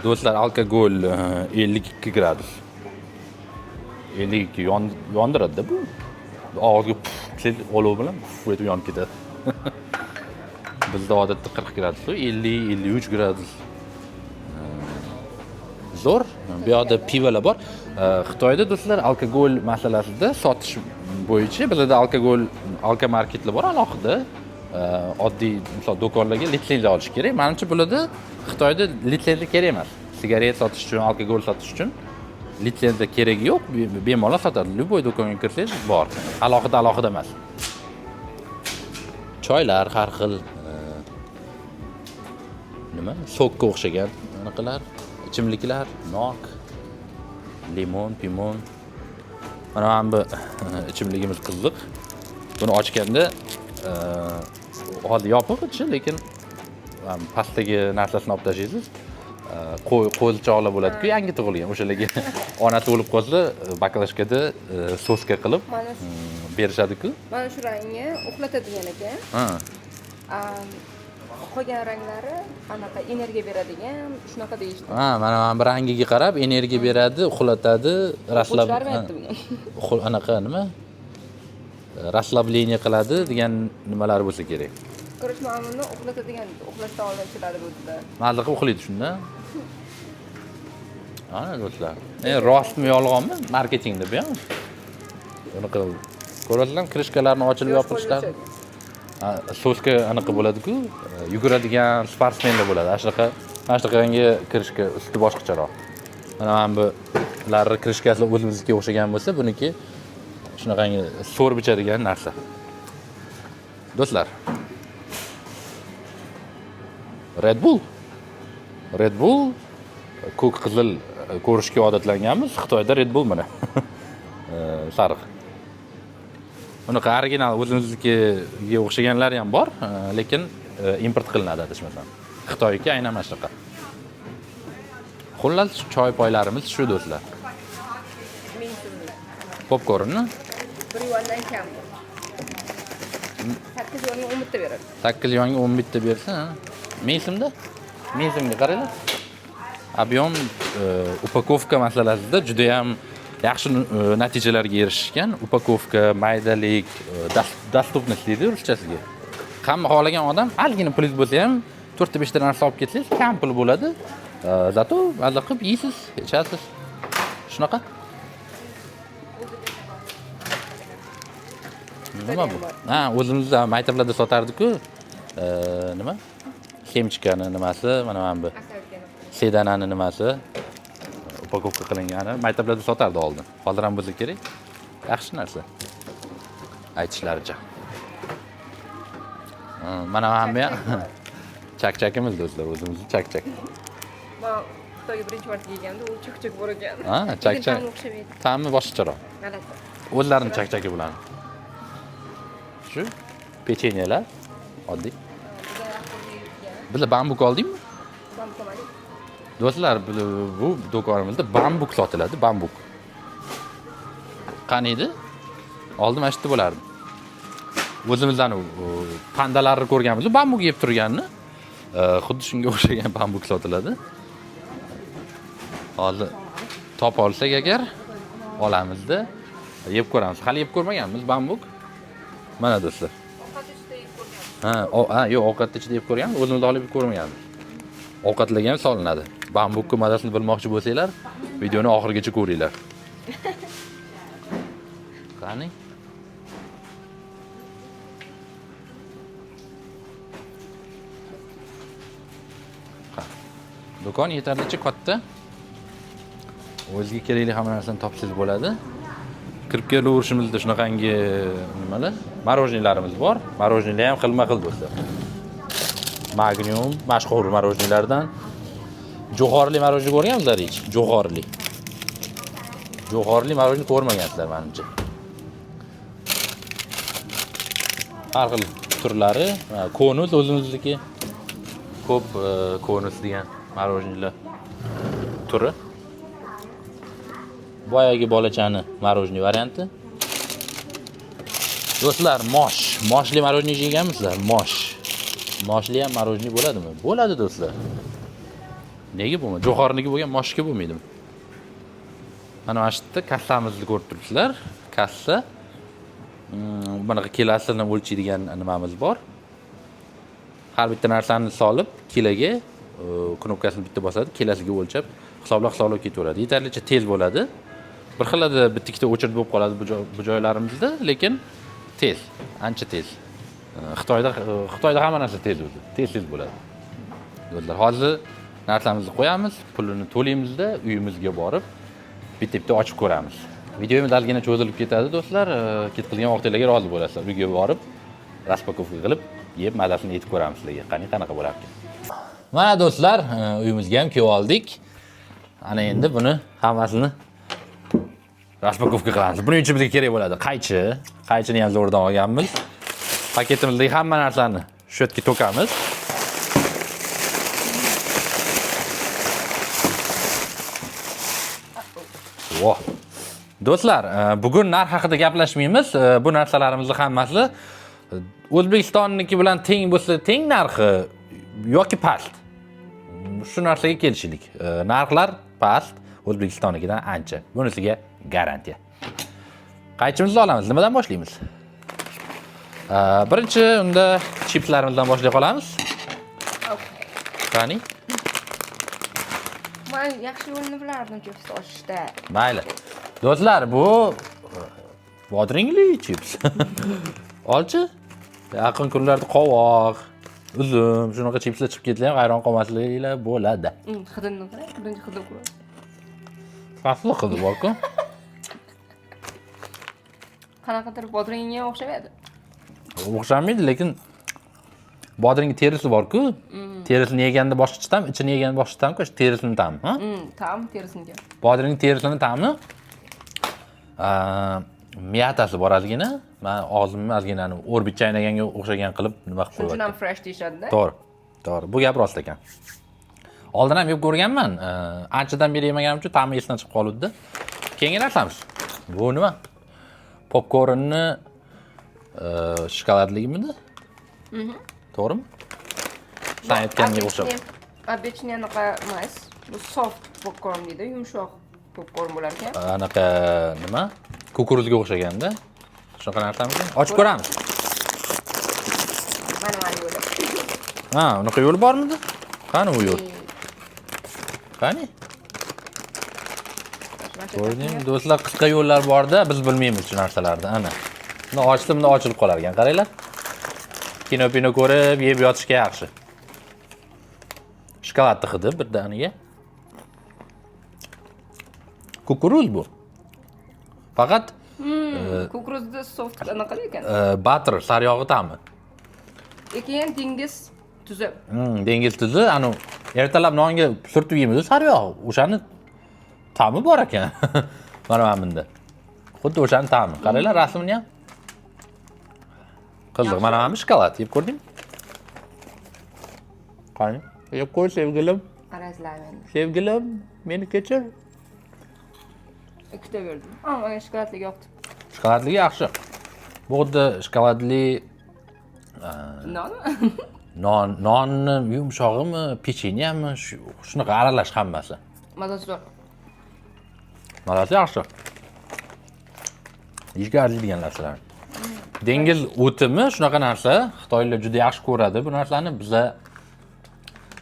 Do'stlar, alkogol 52 gradus. 52 yondiradi-da bu. Og'izga puf olov bilan puf etib yonib ketadi. Bizda odatda 40 gradus, 50, 53 gradus. Zo'r. Bu yoqda pivolar bor. Xitoyda do'stlar alkogol masalasida sotish bo'yicha bizda alkogol alkomarketlar bor alohida. Oddiy misol do'konlarga litsenziya olish kerak. Menimcha bularda Xitoyda litsenziya kerak emas. Sigaret sotish uchun, alkogol sotish uchun litsenziya keragi yo'q. Bemalol sotadi. Любой do'konga kirsangiz bor. Alohida alohida emas. Choylar har xil, nima? Sokka o'xshagan anaqalar, ichimliklar, nok, limon, pimon. Mana bu ichimligimiz qiziq. Buni ochganda, hozir yopiq ichi, lekin pastdagi narsasini olib tashlaysiz. Qo'zichoqlar bo'ladi-ku, yangi tug'ilgan. O'shalarga onasi o'lib qolsa, baklashkada soska qilib berishadi-ku. Mana shu rangni uxlatadigan ekan. Qolgan ranglari anaqa energiya beradigan, shunaqa deyishdi. Ha, mana bu rangiga qarab energiya beradi, uxlatadi, raslab. Anaqa nima? Raslablение qiladi degan nimalar bo'lsa kerak. Ko'rish, mana buni uxlatadigan, uxlashdan oldin ichiladi bu dedi. Mazza qilib uxlaydi shunda. Ana do'stlar. Rostmi yolg'onmi? Marketingda bu ham. Bunaqa ko'rasizlarmi, krishkalarni ochilib yopilishlar. Soska anaqa bo'ladi-ku, yuguradigan sportsmenlar bo'ladi. Ana shunaqangi krishka usti boshqacharoq. Mana bularni krishkasi o'zimizga o'xshagan bo'lsa, buniki shunaqangi so'rib ichadigan narsa. Do'stlar, Red Bull. Red Bull ko'k qizil ko'rishga odatlanganmiz. Xitoyda Red Bull mana. Sariq. Unaqa original o'zimiznikiga o'xshaganlari ham bor, lekin import qilinadi adashmasam. Xitoyniki aynan mana shunaqa. Xullas, choy poylarimiz shu do'stlar. Popkornni 1 yuandan kam. 8 yuanga 10 bitta beradi. 8 yuanga 10 bitta bersa, ha. 1000 so'mda? 1000 so'mga qaranglar. Объем, upakovka masalasida juda ham yaxshi natijalarga erishishgan. Upakovka, maydalik, dostupность deydi ruschasiga. Hamma xohlagan odam ozgina pulingiz bo'lsa ham 4 ta 5 ta narsa olib ketsangiz kam pul bo'ladi. Zato mazza qilib yeysiz, ichasiz. Shunaqa. Nima bu? Ha, o'zimizda maktablarda sotardik-ku. Nima? Semchikani nimasi, mana bu. Sedanani nimasi? Upakovka qilingani maktablarda sotardi oldin. Hozir ham bo'lsa kerak. Yaxshi narsa. Aytishlaricha. Mana bu ham chak-chakimiz do'stlar, o'zimizni chak-chak. Men Xitoyga birinchi marta kelganimda u chak-chak bor ekan. Ha, chak-chak. Lekin ta'mi o'xshamaydi. Ta'mi boshqacharoq. G'alati. O'zlarining chak-chaki bilan. Shu pechenyelar oddiy. Biz bambuk oldingmi? Bambuk olmadik. Do'stlar, bu do'konimizda bambuk sotiladi, bambuk. Qani edi? Oldin mana shu yerda bo'lardi. O'zimizdan pandalarni ko'rganmiz, bambuk yeb turganini. Xuddi shunga o'xshagan bambuk sotiladi. Hozir topa olsak agar olamizda yeb ko'ramiz. Hali yeb ko'rmaganmiz bambuk. Mana do'stlar. Ovqat ichida yeb ko'rganmiz. Ha, yo'q, ovqat ichida yeb ko'rganmiz, o'zimiz olib yeb ko'rmaganmiz. Ovqatlarga ham solinadi. Bambukning mazasini bilmoqchi bo'lsanglar, videoni oxirigacha ko'ringlar. Qani? Do'kon yetarlicha katta. O'zingizga kerakli hamma narsani topsangiz bo'ladi. Kirib kelaverishimizda shunaqangi nimalar, мороженое larimiz bor. Мороженое lar ham xilma xil, do'stlar. Magnum mashhur мороженое lardan. Jo'xorli мороженое ko'rganmisizlar hech? Jo'xorli. Jo'xorli мороженое ko'rmagansizlar menimcha. Har xil turlari, konus o'zimizniki. Ko'p konus degan мороженое lar turi. Boyagi bolachani мороженое varianti. Do'stlar, mosh. Moshli мороженое yeganmisizlar? Mosh. Moshli ham мороженое bo'ladimi? Bo'ladi, do'stlar. Nega bo'lmaydi? Jo'xoriniki bo'lgan moshga bo'lmaydimi? Mana shu yerda kassamizni ko'rib turibsizlar. Kassa. Bunaqa kilosini o'lchaydigan nimamiz bor. Har bitta narsani solib, kiloga knopkasini bitta bosadi, kilosiga o'lchab, hisoblab hisoblab ketaveradi. Yetarlicha tez bo'ladi. Bir xilada bitta ikkita очередь bo'lib qoladi bu joylarimizda, lekin tez, ancha tez. Xitoyda hamma narsa tez o'zi, tez tez bo'ladi. Do'stlar, hozir narsamizni qo'yamiz, pulini to'laymizda, uyimizga borib bitta bitta ochib ko'ramiz. Videomiz ozgina cho'zilib ketadi, do'stlar. Ketkazgan vaqtinglarga rozi bo'lasizlar. Uyga borib распаковка qilib, yeb mazasini yetib ko'ramiz sizlarga. Qani qanaqa bo'larkan. Mana do'stlar, uyimizga ham kelib oldik. Ana endi buni hammasini распаковка qilamiz. Buning uchun bizga kerak bo'ladi qaychi. Qaychini ham zo'rdan olganmiz. Paketimizdagi hamma narsani shu yerga to'kamiz. Voh. Do'stlar, bugun narx haqida gaplashmaymiz. Bu narsalarimizni hammasi O'zbekistonniki bilan teng bo'lsa teng narxi yoki past. Shu narsaga kelishdik. Narxlar past, O'zbekistonnikidan ancha. Bunisiga garantiya. Qaychimizni olamiz. Nimadan boshlaymiz? Birinchi unda chipslarimizdan boshlay qolamiz. Qani? Man yaxshi yo'lini bilardim chips ochishda. Mayli. Do'stlar, bu bodringli chips. Olchi. Yaqin kunlarda qovoq, uzum, shunaqa chipslar chiqib ketsa ham hayron qolmasliklar bo'ladi. Hidini qarang, birinchi hidi ko'r. Xavfli hidi bor-ku. Qanaqadir bodringga o'xshamaydi. O'xshamaydi, lekin bodring terisi bor-ku. Terisini yeganda boshqacha ta'm, ichini yeganda boshqa ta'm-ku, shu terisini ta'mi, ha? Ta'm terisiniki. Bodring terisini ta'mi miyatasi bor ozgina. Men og'zimni ozgina o'rbit chaynaganga o'xshagan qilib nima qilib Shuning uchun ham qo'yapti. fresh deyishadi-da. To'g'ri. To'g'ri. Bu gap rost ekan. Oldin ham yeb ko'rganman. Anchadan beri yemaganim uchun ta'mi esdan chiqib qoluvdi. Keyingi narsamiz. Bu nima? Popkornni shokoladligimidi? To'g'rimi? San aytganga o'xshab. Обычный anaqa emas. Bu soft popkorn deydi, yumshoq popkorn bo'lar ekan. Anaqa nima? Kukuruzga o'xshaganda. Shunaqa narsami? Ochib ko'ramiz. Mana yo'li. Ha, unaqa yo'l bormidi? Qani u yo'l? Qani? Ko'rdingmi? Do'stlar, qisqa yo'llar borda, biz bilmaymiz shu narsalarni. Ana. Buni ochsa, bunda ochilib qolar ekan. Qaranglar. Kino-pino ko'rib, yeb yotishga yaxshi. Shokoladni hidi birdaniga. Kukuruz bu. Faqat Kukuruzda soft anaqa ekan. Butter, sariyog'i ta'mi. Keyin dengiz tuzi. Dengiz tuzi, anu ertalab nonga surtib yeymiz sariyog'. O'shani ta'mi bor ekan. Mana bunda. Xuddi o'shani ta'mi. Qaranglar rasmini ham. Qiziq. Mana bu shokolad yeb ko'rdingmi? Qani? Yeb ko'r sevgilim. Qarasizlar endi. Sevgilim, meni kechir. Ikkita berdim. Menga shokoladli yoqdi. Shokoladli yaxshi. Bu xuddi shokoladli Nonmi? Nonni yumshog'imi, pechenyami, shunaqa aralash hammasi. Mazasi zo'r. Mazasi yaxshi. Yeyishga arziydigan narsalar. Dengiz o'timi shunaqa narsa, xitoylar juda yaxshi ko'radi bu narsani. Biza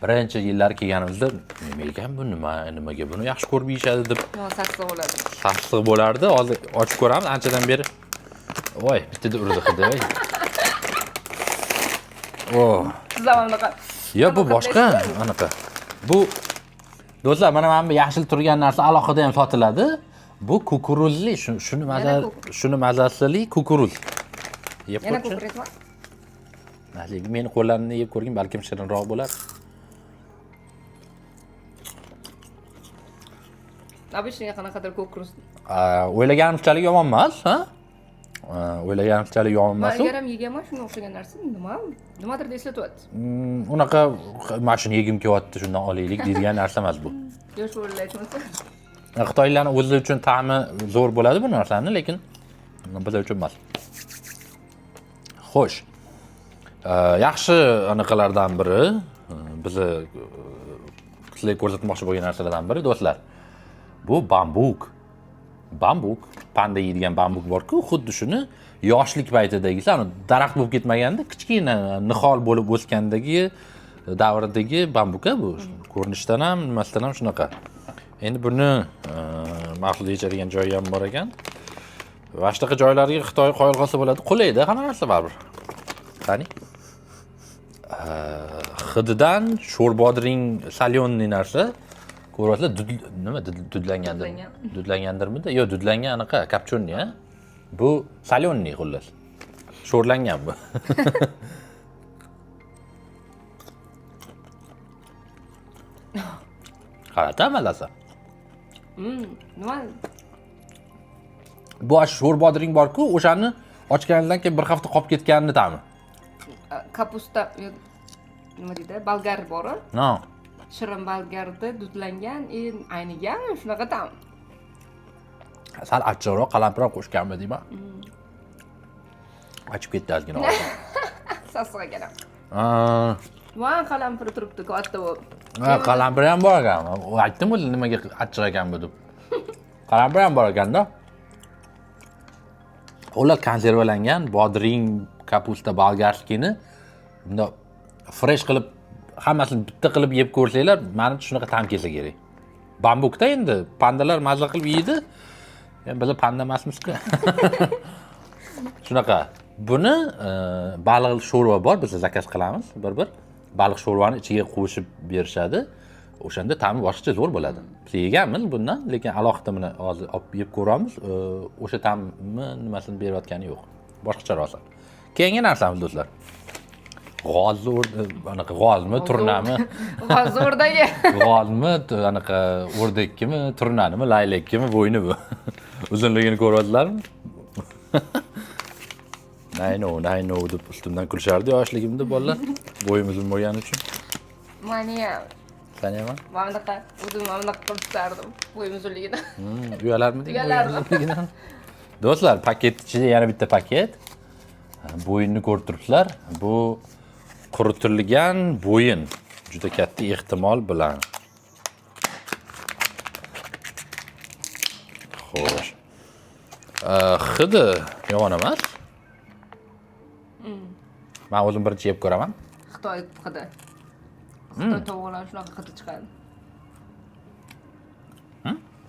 birinchi yillar kelganimizda nima ekan bu, nimaga buni yaxshi ko'rib yeyishadi deb Sassiq bo'ladi. Sassiq bo'lardi. Hozir ochib ko'ramiz, anchadan beri. Voy, bittada urdi hidi. Voy. Oh. Siz ham anaqa. Yo'q, bu boshqa anaqa. Bu do'stlar, mana bu yashil turgan narsa alohida ham sotiladi. Bu kukuruzli, shuni maza, Yana shuni mazasili kukuruz. Yeb Yana ko'rchi. Kukuruzmi? Haligi meni qo'llarimni yeb ko'rgin, balkim shirinroq bo'lar. Обычный qanaqadir kukuruz. O'ylaganimchalik yomon emas, ha? O'ylaganimchalik yomon Man emas. ilgari ham yeganman shunga o'xshagan narsa. Nima? Nimadir eslatyapti. Unaqa mana shuni yegim kelyapti, shundan olaylik deydigan narsa emas bu. Yosh bolalar aytmasa. Xitoylarning o'zi uchun ta'mi zo'r bo'ladi bu narsani, lekin bizlar uchun emas. Xo'sh. Yaxshi anaqalardan biri, bizni sizlarga ko'rsatmoqchi bo'lgan narsalardan biri, do'stlar. Bu bambuk. Bambuk, panda yeydigan bambuk bor-ku, xuddi shuni yoshlik paytidagisi, ani daraxt bo'lib ketmaganda, kichkina nihol bo'lib o'sgandagi davridagi bambuka bu. Ko'rinishdan ham, nimasidan ham shunaqa. Endi buni maxsus yechadigan joyi ham bor ekan. Va shunaqa joylarga Xitoy qoyil qolsa bo'ladi. Qulayda hamma narsa baribir. Qani? Hididan sho'rbodring соленый narsa ko'ryapsizlar, nima dudlangandir? Dudlangan. Dudlangandirmidi? Yo'q, dudlangan anaqa копчёный, a? Bu соленый xullas. Sho'rlangan bu. G'alati mazasi. Nima? Bu sho'r bodring bor-ku, o'shani ochgandan keyin bir hafta qolib ketganini ta'mi. Капуста, nima deydi? Bolgar bor. No. Shirin bolgarda dudlangan, aynigan shunaqa ta'm. Sal achchiqroq, qalampirroq qo'shganmi deyman. Achib ketdi ozgina og'zim. Sassiq ekan. Va qalampir turibdi katta bo'lib. Ha, qalampir ham bor ekan. Aytdim o'zi nimaga achchiq ekan bu deb. Qalampir ham bor ekanda. Ular konservalangan bodring, капуста болгарский ni bundoq fresh qilib hammasini bitta qilib yeb ko'rsanglar, manimcha shunaqa ta'm kelsa kerak. Bambukda endi pandalar mazza qilib yeydi. Biz panda emasmiz-ku. Shunaqa. Buni baliq sho'rva bor, biz заказ qilamiz bir-bir. Baliq sho'rvani ichiga qo'shib berishadi. O'shanda ta'mi boshqacha zo'r bo'ladi. Biz yeganmiz bundan, lekin alohida buni hozir olib yeb ko'ramiz. O'sha ta'mni nimasini berayotgani yo'q. Boshqacha rosa. Keyingi narsamiz do'stlar. G'oz anaqa g'ozmi, turnami? G'oz o'rdagi. G'ozmi, anaqa o'rdakkimi, turnanimi, laylakkimi, bo'yni bu. Uzunligini ko'ryapsizlarmi? Nayno, nayno deb ustimdan kulishardi yoshligimda bolalar. Bo'yim uzun bo'lgani uchun. Mani ham. Sani ham? Mana bunaqa, o'zim mana bunaqa qilib tutardim bo'yim uzunligidan. Uyalarmiding bo'yim Uyalardim. uzunligidan? Do'stlar, paket ichida yana bitta paket. Bo'yinni ko'rib turibsizlar. Bu quritilgan bo'yin. Juda katta ehtimol bilan. Xo'sh. Hidi yomon emas. Men o'zim birinchi yeb ko'raman. Xitoy hidi. Xitoy tovuqlari shunaqa hidi chiqadi.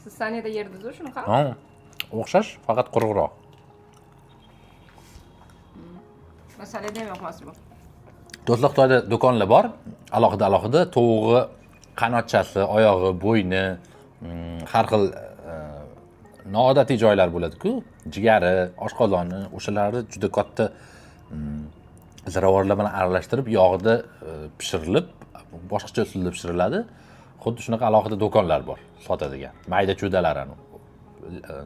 Siz Saniyada yerdingiz-ku shunaqa? Ha, o'xshash, faqat quruqroq. Masalada ham yoqmas bu. Do'stlar, Xitoyda do'konlar bor. Alohida alohida tovug'i qanotchasi, oyog'i, bo'yni, har xil noodatiy joylar bo'ladi-ku. Jigari, oshqozoni, o'shalarni juda katta ziravorlar bilan aralashtirib, yog'da pishirilib, boshqacha usulda pishiriladi. Xuddi shunaqa alohida do'konlar bor sotadigan. Mayda chudalar anu.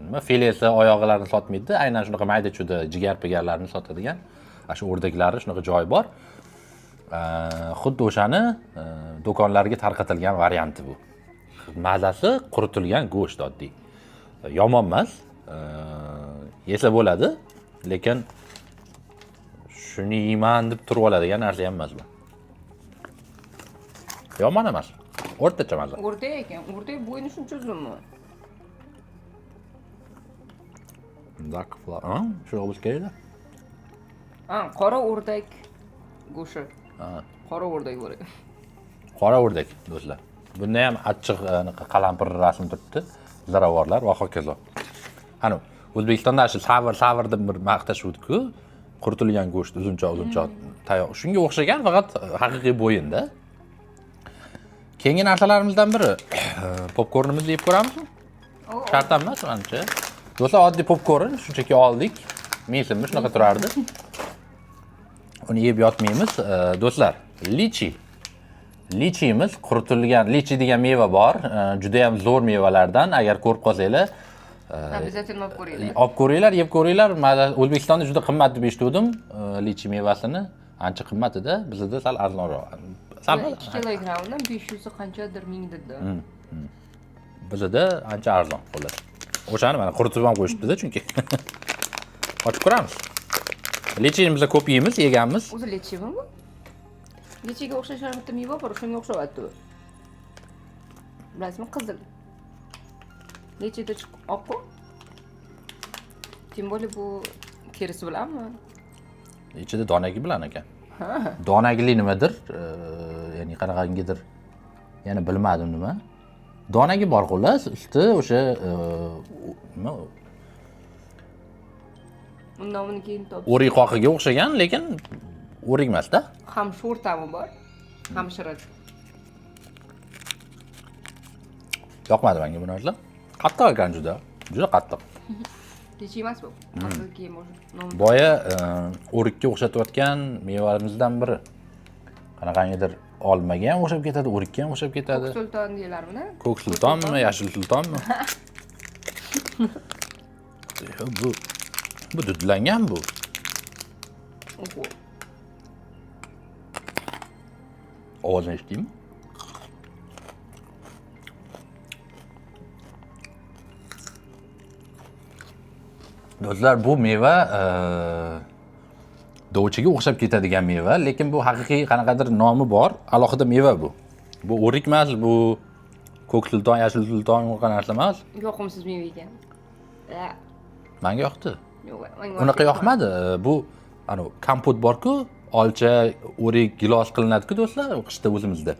Nima filesi, oyog'ilarini sotmaydi, aynan shunaqa mayda chuda jigar pigarlarni sotadigan ana shu o'rdaklari shunaqa joy bor. Xuddi o'shani do'konlarga tarqatilgan varianti bu. Mazasi quritilgan go'sht oddiy. Yomon emas, yesa bo'ladi, lekin shuni yeyman deb turib oladigan narsa ham emas bu. Yomon emas. O'rtacha maza. O'rdak ekan, o'rdak bo'yni shuncha uzunmi? Dark flower. Ha, shunaqa bo'lishi kerak-da. Ha, qora o'rdak go'shti. Ha. Qora o'rdak bor ekan. Qora o'rdak do'stlar. Bunda ham achchiq anaqa qalampir rasm turibdi. Ziravorlar va hokazo. Ana O'zbekistonda shu savr savr deb bir maqtashuvdi-ku. Quritilgan go'sht uzuncha uzuncha tayyor. Shunga o'xshagan, faqat haqiqiy bo'yinda. Keyingi narsalarimizdan biri, popkornimizni yeb ko'ramizmi? Shart ham emas manimcha. Do'stlar, oddiy popkorn shunchaki oldik. Meysinmi shunaqa turardi. Uni yeb yotmaymiz. Do'stlar, lichi. Lichimiz quritilgan lichi degan meva bor. Juda ham zo'r mevalardan. Agar ko'rib qolsanglar, Обязательно olib ko'ringlar. Olib ko'ringlar, yeb ko'ringlar. O'zbekistonda juda qimmat deb eshitgandim lichi mevasini. Ancha qimmat edi, bizda sal arzonroq. Sal 2 kilogramdan 500 qanchadir ming dedi. Bizda ancha arzon xullas. O'shani mana quritib ham qo'yishibdi-da chunki. Ochib ko'ramiz. Lichini biz ko'p yeymiz, yeganmiz. O'zi lichimi bu? Lichiga o'xshash bitta meva bor, shunga o'xshayapti bu. Bilasizmi, qizil. Lichida oq-ku. Тем более bu terisi bilanmi? Ichida donagi bilan ekan. Donagili nimadir, ya'ni qanaqangidir, yana bilmadim nima. Donagi bor xullas, usti o'sha nima Undan uni keyin top. O'rik qoqiga o'xshagan, lekin o'rik emas-da. Ham sho'r ta'mi bor, ham shirin. Yoqmadi menga bu narsa. Qattiq ekan juda, juda qattiq. Lichi emas bu. Hozir keyin может. Boya o'rikka o'xshatayotgan mevalarimizdan biri. Qanaqangidir olmaga ham o'xshab ketadi, o'rikka ham o'xshab ketadi. Ko'k sulton deyilarmi? Ko'k sultonmi, yashil sultonmi? Yo'q, bu dudlangan bu. Oho. Ovozini eshitdingmi? Do'stlar, bu meva dovchiga o'xshab ketadigan meva, lekin bu haqiqiy qanaqadir nomi bor, alohida meva bu. Bu o'rik emas, bu ko'k sulton, yashil sulton unaqa narsa emas. Yoqimsiz meva ekan. Menga yoqdi. Yo'q, menga unaqa yoqmadi. Bu ana kompot bor-ku, olcha, o'rik, gilos qilinadi-ku do'stlar, qishda o'zimizda.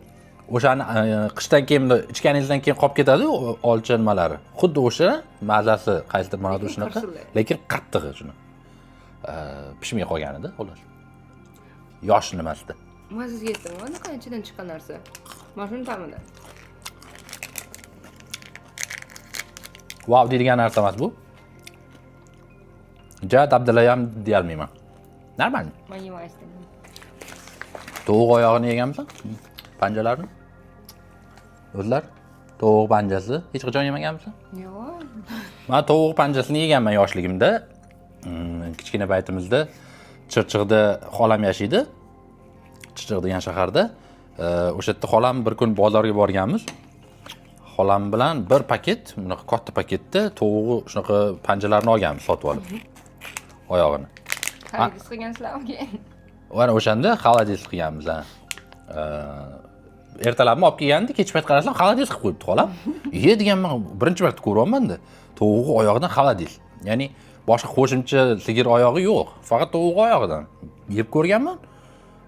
O'shani qishdan keyin bunday ichganingizdan keyin qolib ketadi-yu olcha nimalari. Xuddi o'sha mazasi qaysidir ma'noda shunaqa, lekin qattig'i shuni. Pishmay qolganida xullas. Yosh nimasida. Mazasiga yetdimi? Anaqa ichidan chiqqan narsa. Mana shuni ta'mida. Vau deydigan narsa emas bu. Ja dabdala ham deya olmayman. Normal. Men yemasdim. Tovuq oyog'ini yeganmisan? Panjalarini? O'zlar tovuq panjasi hech qachon yemaganmisan? Yo'q. Men tovuq panjasini yeganman yoshligimda. Kichkina paytimizda Chirchiqda xolam yashaydi. Chirchiq degan shaharda. O'sha yerda xolam bir kun bozorga borganmiz. Xolam bilan bir paket, bunaqa katta paketda tovug'i shunaqa panjalarini olganmiz, sotib olib. Oyog'ini. Xolodis qilgansizlarmi keyin? Mana o'shanda xolodis qilganmiz, ha. Ertalabmi olib kelgandi, kech payt qarasam xolodis qilib qo'yibdi xolam. Ye deganman, birinchi marta ko'ryapman-da. Tovug'i oyog'idan xolodis. Ya'ni boshqa qo'shimcha sigir oyog'i yo'q, faqat tovuq oyog'idan. Yeb ko'rganman.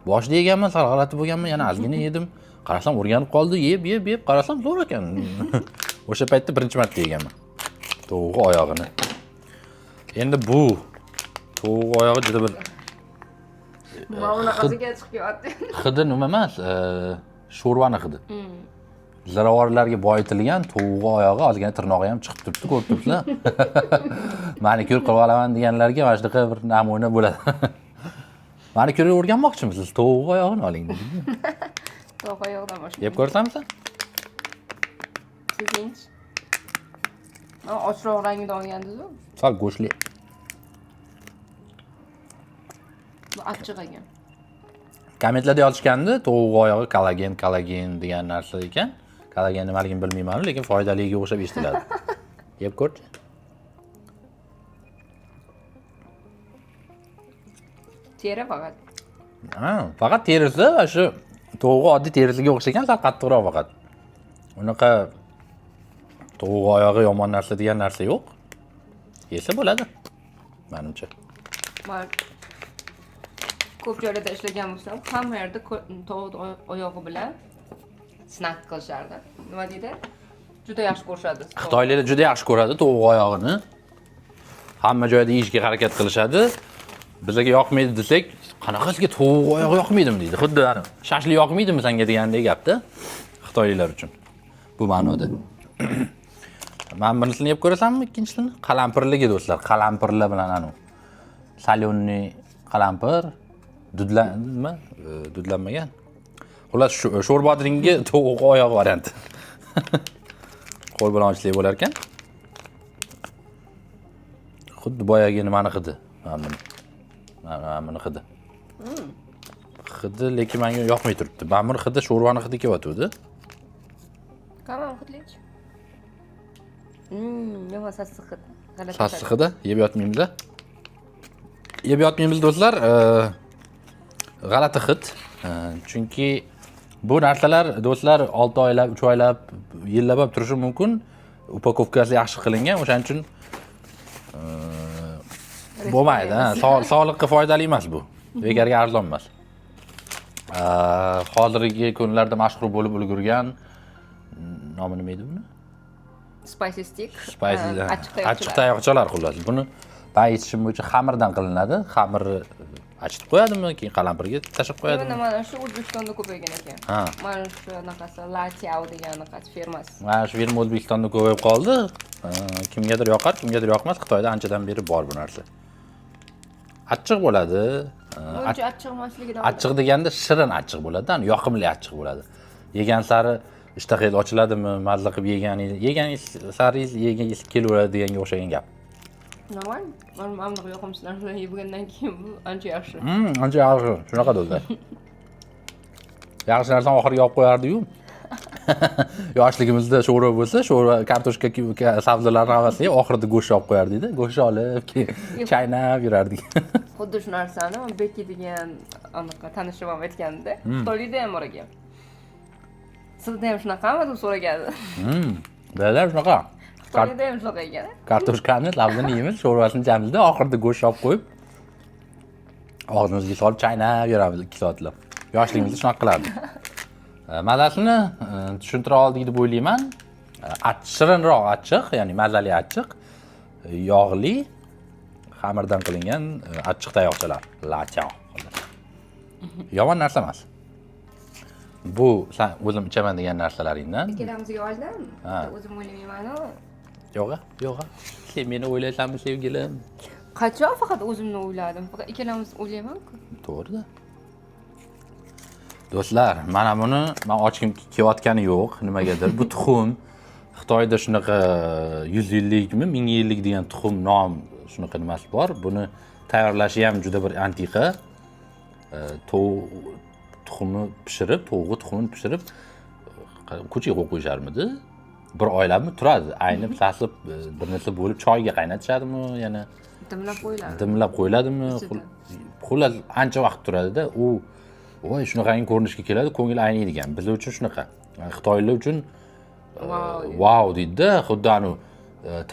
Boshida yeganman, sal g'alati bo'lganman, yana ozgina yedim. Qarasam o'rganib qoldi, yeb, yeb, yeb, qarasam zo'r ekan. O'sha paytda birinchi marta yeganman tovuq oyog'ini. Endi bu tovuq oyog'i juda bir Mana bunaqasiga chiqib kelyapti. Hidi nima emas, sho'rvani hidi. Ziravorlarga boyitilgan tovuq oyog'i, ozgina tirnog'i ham chiqib turibdi, ko'rib turibsizlar. Manikyur qilib olaman deganlarga mana shunaqa bir namuna bo'ladi. Manikyurga o'rganmoqchimisiz? Tovuq oyog'ini oling dedi. Tovuq oyog'idan boshqa. Yeb ko'rsamsan? Sizningchi? Mana ochroq rangida olgandingiz-ku. Sal go'shtli. Bu achchiq ekan. Kommentlarda yozishgandi, tovuq oyog'i kollagen, kollagen degan narsa ekan. Kollagen nimaligini bilmayman, lekin foydaliga o'xshab eshitiladi. Yeb ko'rchi. Teri faqat. Ha, faqat terisi va shu tovuq oddiy terisiga o'xshagan, sal qattiqroq faqat. Unaqa tovuq oyog'i yomon narsa degan narsa yo'q. Yesa bo'ladi, menimcha. Men ko'p joylarda ishlagan bo'lsam, hamma yerda tovuq oyog'i bilan snack qilishardi. Nima deydi? Juda yaxshi ko'rishadi. Xitoyliklar juda yaxshi ko'radi tovuq oyog'ini. Hamma joyda yeyishga harakat qilishadi. Bizga yoqmaydi desak, qanaqasiga tovuq oyog'i yoqmaydimi deydi. Xuddi ana shashlik yoqmaydimi senga degandek gapda Xitoyliklar uchun. Bu ma'noda. Mana bunisini yeb ko'rasanmi, ikkinchisini? Qalampirligi do'stlar, qalampirlar bilan anu. Соленый qalampir, dudlanma, dudlanmagan. Xullas, sho'r bodringi tovuq oyoq varianti. Qo'l bilan ochsak bo'lar ekan. Xuddi boyagi nimani hidi. Mana buni. Mana buni hidi. Hidi lekin menga yoqmay turibdi. Mana buni hidi sho'rvani hidi kelyotgandi. Qani hidlich. Yomon sassiq hid. G'alati. Sassiq hidi yeb yotmaymiz. Yeb yotmaymiz do'stlar. G'alati hid. Chunki bu narsalar do'stlar 6 oylab, 3 oylab, yillab ham turishi mumkin. Упаковка si yaxshi qilingan, o'shaning uchun bo'lmaydi. Ha, sog'liqqa foydali emas bu. Bekarga arzon emas. Hozirgi kunlarda mashhur bo'lib ulgurgan, nomi nima edi buni? Spicy stick. Spicy, achchiq tayoqchalar. Achchiq tayoqchalar xullas. Buni man eshitishim bo'yicha xamirdan qilinadi. Xamirni achitib qo'yadimi, keyin qalampirga tashlab qo'yadimi? Именно mana shu O'zbekistonda ko'paygan ekan. Ha. Mana shu anaqasi Latiao degan anaqasi firmasi. Mana shu firma O'zbekistonda ko'payib qoldi. Kimgadir yoqar, kimgadir yoqmas. Xitoyda anchadan beri bor bu narsa. Achchiq bo'ladi. Buncha achchiq emasligidan. Achchiq deganda shirin achchiq bo'ladi, yoqimli achchiq bo'ladi. Yegan sari ishtahangiz ochiladimi, mazza qilib yeganingiz sari yegingiz kelaveradi deganga o'xshagan gap. Normal. Mana bunaqa yoqimsiz narsalarni yegandan keyin bu ancha yaxshi. Ancha yaxshi. Shunaqa do'stlar. Yaxshi narsani oxiriga olib qo'yardi-yu. Yoshligimizda sho'rva bo'lsa, sho'rva, kartoshka, sabzilarni hammasini yeb, oxirida go'sht olib qo'yardik-da. Go'sht olib, keyin chaynab yurardik. Xuddi shu narsani Beki degan anaqa tanishim ham aytgandi. Xitoylikda ham bor ekan. Sizda ham shunaqami deb so'ragandi. Bizda shunaqa. Xitoyda ham shunaqa ekan. Kartoshkani, sabzini yeymiz, sho'rvasini ichamizda, oxirida go'sht olib qo'yib, og'zimizga solib chaynab yuramiz 2 soatlab. Yoshligimizda shunaqa qilardik. Mazasini tushuntira oldik deb o'ylayman. Shirinroq achchiq, ya'ni mazali achchiq, yog'li, xamirdan qilingan achchiq tayoqchalar, lachao. Yomon narsa emas. Bu sen o'zim ichaman degan narsalaringdan. Ikkalamizga oldim. O'zim o'ylamayman-u. Yo'q-a, yo'q-a. Sen meni o'ylaysanmi, sevgilim? Qachon faqat o'zimni o'yladim? Faqat ikkalamiz o'ylayman-ku. To'g'ri-da. Do'stlar, mana buni men ochgim kelayotgani yo'q, nimagadir. Bu tuxum Xitoyda shunaqa 100 yillikmi, 1000 yillik degan tuxum nom shunaqa nimasi bor. Buni tayyorlashi ham juda bir antiqa. Tovuq tuxumni pishirib, tovuq tuxumini pishirib, ko'chaga qo'yib qo'yisharmidi? Bir oylabmi turadi. Aynib, sasib, bir narsa bo'lib choyga qaynatishadimi, yana dimlab qo'yiladi. Dimlab qo'yiladimi? Xullas ancha vaqt turadi-da. U voy shunaqangi ko'rinishga keladi, ko'ngil ayniydigan. Biz uchun shunaqa. Xitoylar uchun vau deydi-da, xuddi anu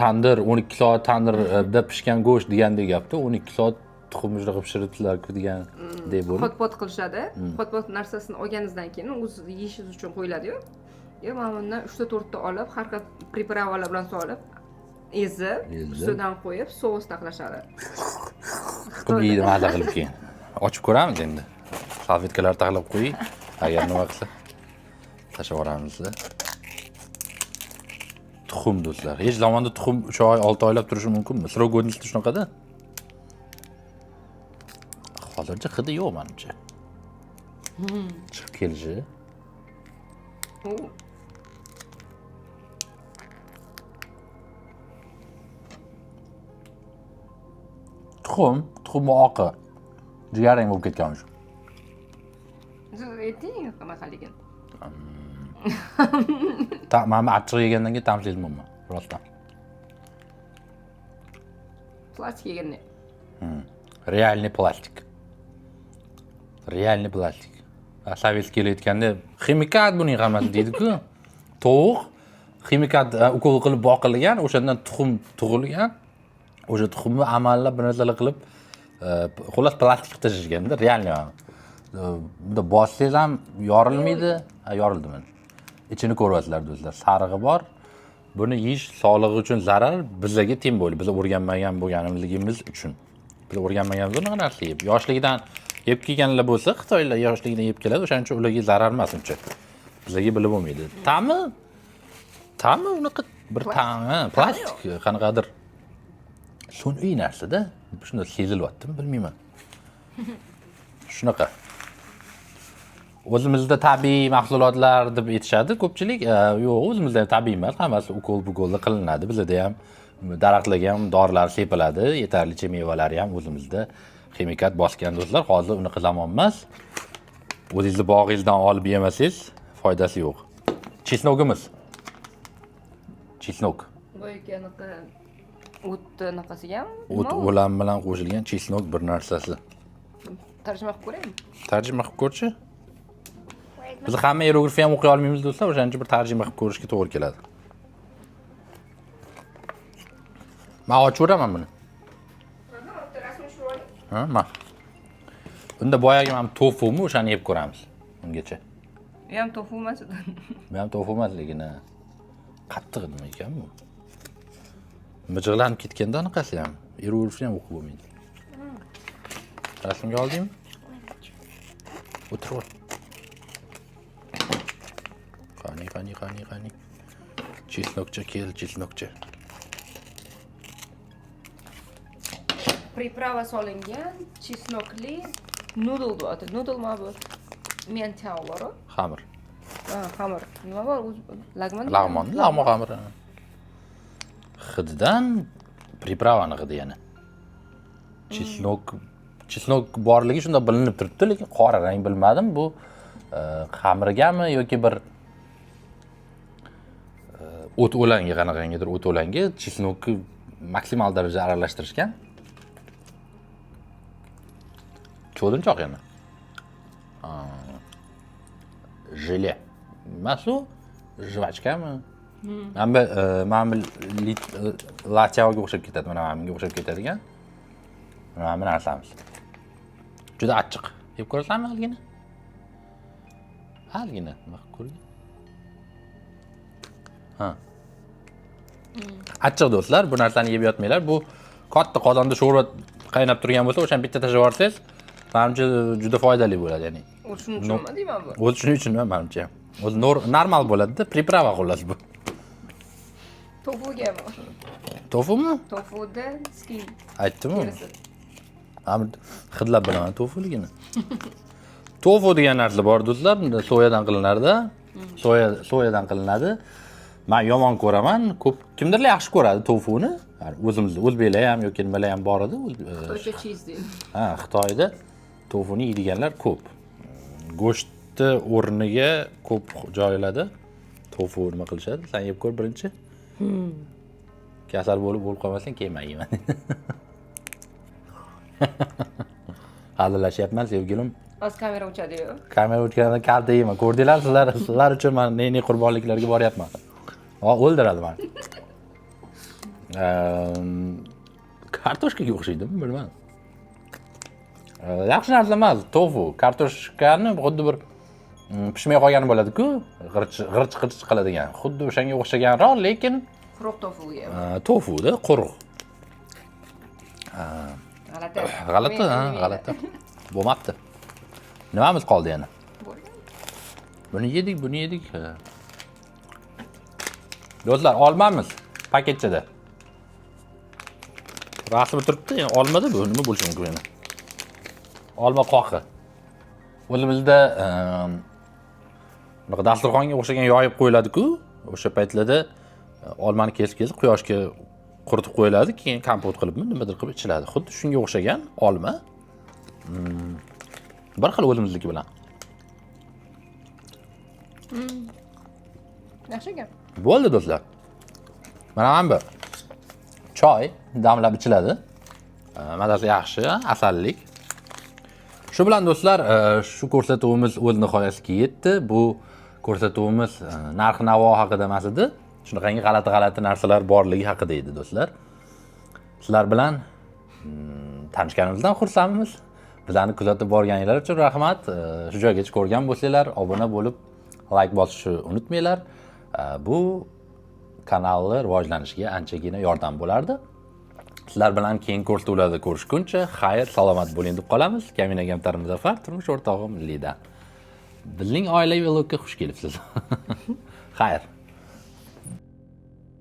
tandir 12 soat tandirda pishgan go'sht degandek gapda, 12 soat tuxumni shunaqa pishiribdilar-ku degandek bo'lib. Hotpot qilishadi. Hotpot narsasini olganingizdan keyin o'zi yeyishingiz uchun qo'yiladi-yu. Yo, mana bundan 3 ta 4 ta olib, har xil приправа lar bilan solib, ezib, ustidan qo'yib, sous taxlashadi. Qilib yeydi, maza qilib keyin. Ochib ko'ramiz endi. Salfetkalar taxlab qo'ying, agar nima qilsa tashlab yuboramiz. Tuxum do'stlar. Hech zamonda tuxum 3 oy, 6 oylab turishi mumkinmi? Срок годности shunaqada. Hozircha hidi yo'q menimcha. Chiqib kelishi. Tuxum, tuxumni oqi. Jigarrang bo'lib ketgan shu. Siz ayting qanaqaligini. Mana bu achchiq yegandan keyin ta'm sezmayman, rostdan. Plastik yeganda. Realniy plastik. Realniy plastik. Sovetskiy aytganda ximikat buning hammasi deydi-ku. Tovuq ximikat ukol qilib boqilgan, o'shandan tuxum tug'ilgan. O'sha tuxumni amallab bir narsalar qilib, xullas plastik qilib tashlashganda, realniy. Bunda bossangiz ham yorilmaydi. Ha, yorildi mana. Ichini ko'ryapsizlar do'stlar, sarig'i bor. Buni yeyish sog'lig'i uchun zarar, bizlarga teng bo'ldi. Biz o'rganmagan bo'lganligimiz uchun. Biz o'rganmaganmiz bunaqa narsa yeb. Yoshligidan yeb kelganlar bo'lsa, Xitoylar yoshligidan yeb keladi, o'shaning uchun ularga zarar emas uncha. Bizlarga bilib bo'lmaydi. Ta'mi unaqa Bir tanga plastik qanaqadir sun'iy narsada shunda sezilyaptimi, bilmayman. Shunaqa. O'zimizda tabiiy mahsulotlar deb aytishadi ko'pchilik. Yo'q, o'zimizda tabiiy emas, hammasi ukol bukolda qilinadi. Bizada ham daraxtlarga ham dorilar sepiladi, yetarlicha mevalari ham o'zimizda ximikat bosgan do'stlar. Hozir unaqa zamon emas. O'zingizni bog'ingizdan olib yemasangiz foydasi yo'q. Чеснок imiz. Чеснок. Boyagi anaqa o't anaqasigami? O't o'lan bilan qo'shilgan чеснок bir narsasi. Tarjima qilib ko'raymi? Tarjima qilib ko'rchi. Biz hamma iyeroglifni ham o'qiy olmaymiz do'stlar, o'shaning uchun bir tarjima qilib ko'rishga to'g'ri keladi. Men ochaveraman buni. Ha, ma. Unda boyagi mana tofumi o'shani yeb ko'ramiz ungacha. Bu ham tofu emas edi. Bu ham tofu emas, lekin ha. Qattiq nima ekan bu? Mijg'lanib ketganda anaqasi ham, iyeroglifni ham o'qib bo'lmaydi. Rasmga oldingmi? O'tirib ol. Qani, qani, qani, qani. Чеснок cha kel, чеснок cha. Приправа solingan чеснок li noodle deyapti. Noodle nima bu? Miantiao bor-ku. Xamir. Ha, xamir. Nima bor? Lag'mon. Lag'mon, lag'mon xamiri. Hididan приправа ni hidi yana. Чеснок, чеснок borligi shunda bilinib turibdi, lekin qora rang bilmadim. Bu xamirgami yoki bir o't o'langa, qanaqangidir o't o'langa чеснок ni maksimal darajada aralashtirishgan. Cho'linchoq yana. Jele. Emas u? Жвачка mi? Mana bu lachavaga o'xshab ketadi, mana bunga o'xshab ketadigan. Mana bu narsamiz. Juda achchiq. Yeb ko'rasanmi ozgina? Ozgina nima qilib ko'ring. Ha. Achchiq do'stlar, bu narsani yeb yotmanglar. Bu katta qozonda sho'rva qaynab turgan bo'lsa, o'shani bitta tashlab yuborsangiz, menimcha juda foydali bo'ladi, ya'ni. O'zi shuning uchunmi deyman bu? O'zi shuning uchun menimcha. O'zi normal bo'ladi-da, приправа xullas bu. Tofugami? Tofumi? Tofuda skin. Aytdimmi? Terisi. Hidlab bilaman tofuligini. Tofu degan narsa bor do'stlar, bunda soyadan qilinardi. Soyadan qilinadi. Men yomon ko'raman, ko'p kimdirlar yaxshi ko'radi tofuni. Ya'ni o'zimizda o'zbeklar ham yoki nimalar ham bor edi. Xitoycha cheese deydi. Ha, Xitoyda tofuni yeydiganlar ko'p. Go'shtni o'rniga ko'p joylarda tofu nima qilishadi? Sen yeb ko'r birinchi. Kasal bo'lib o'lib qolmasang keyin men yeyman. Hazillashyapman sevgilim. Hozir kamera o'chadi-yu. Kamera o'chganda kalta yeyman. Ko'rdinglar, sizlar uchun men ne-ne qurbonliklarga boryapman. O'ldiradi meni. Kartoshkaga o'xshaydimi, bilmadim. Yaxshi narsa emas, tofu. Kartoshkani xuddi bir pishmay qolgani bo'ladi-ku, g'irch g'irch qiladigan. Xuddi o'shanga o'xshaganroq, lekin quruq tofuga. Tofuda quruq. G'alati. G'alati, ha, g'alati. Bo'lmabdi. Nimamiz qoldi yana? Buni yedik, buni yedik. Do'stlar, olmamiz paketchada. Rasmi turibdi, endi olmada bu nima bo'lishi mumkin yana? Olma qoqi. O'zimizda bunaqa dasturxonga o'xshagan yoyib qo'yiladi-ku, o'sha paytlarda olmani kesib-kesib quyoshga quritib qo'yiladi, keyin kompot qilibmi, nimadir qilib ichiladi. Xuddi shunga o'xshagan olma. Bir xil o'zimizniki bilan. Yaxshi ekan. Bo'ldi do'stlar. Mana bu choy damlab ichiladi. Mazasi yaxshi, asallik. Shu bilan do'stlar, shu ko'rsatuvimiz o'z nihoyasiga yetdi. Bu ko'rsatuvimiz narx-navo haqida emas edi. Shunaqangi g'alati-g'alati narsalar borligi haqida edi do'stlar. Sizlar bilan tanishganimizdan xursandmiz. Bizlarni kuzatib borganinglar uchun rahmat. Shu joygacha ko'rgan bo'lsanglar, obuna bo'lib, like bosishni unutmanglar. Bu kanalni rivojlanishiga anchagina yordam bo'lardi. Sizlar bilan keyingi ko'rsatuvlarda ko'rishguncha xayr, salomat bo'ling deb qolamiz. Kamina Kamtar Muzaffar, turmush o'rtog'im Lida. Bizning oilaviy vlogga xush kelibsiz. Xayr.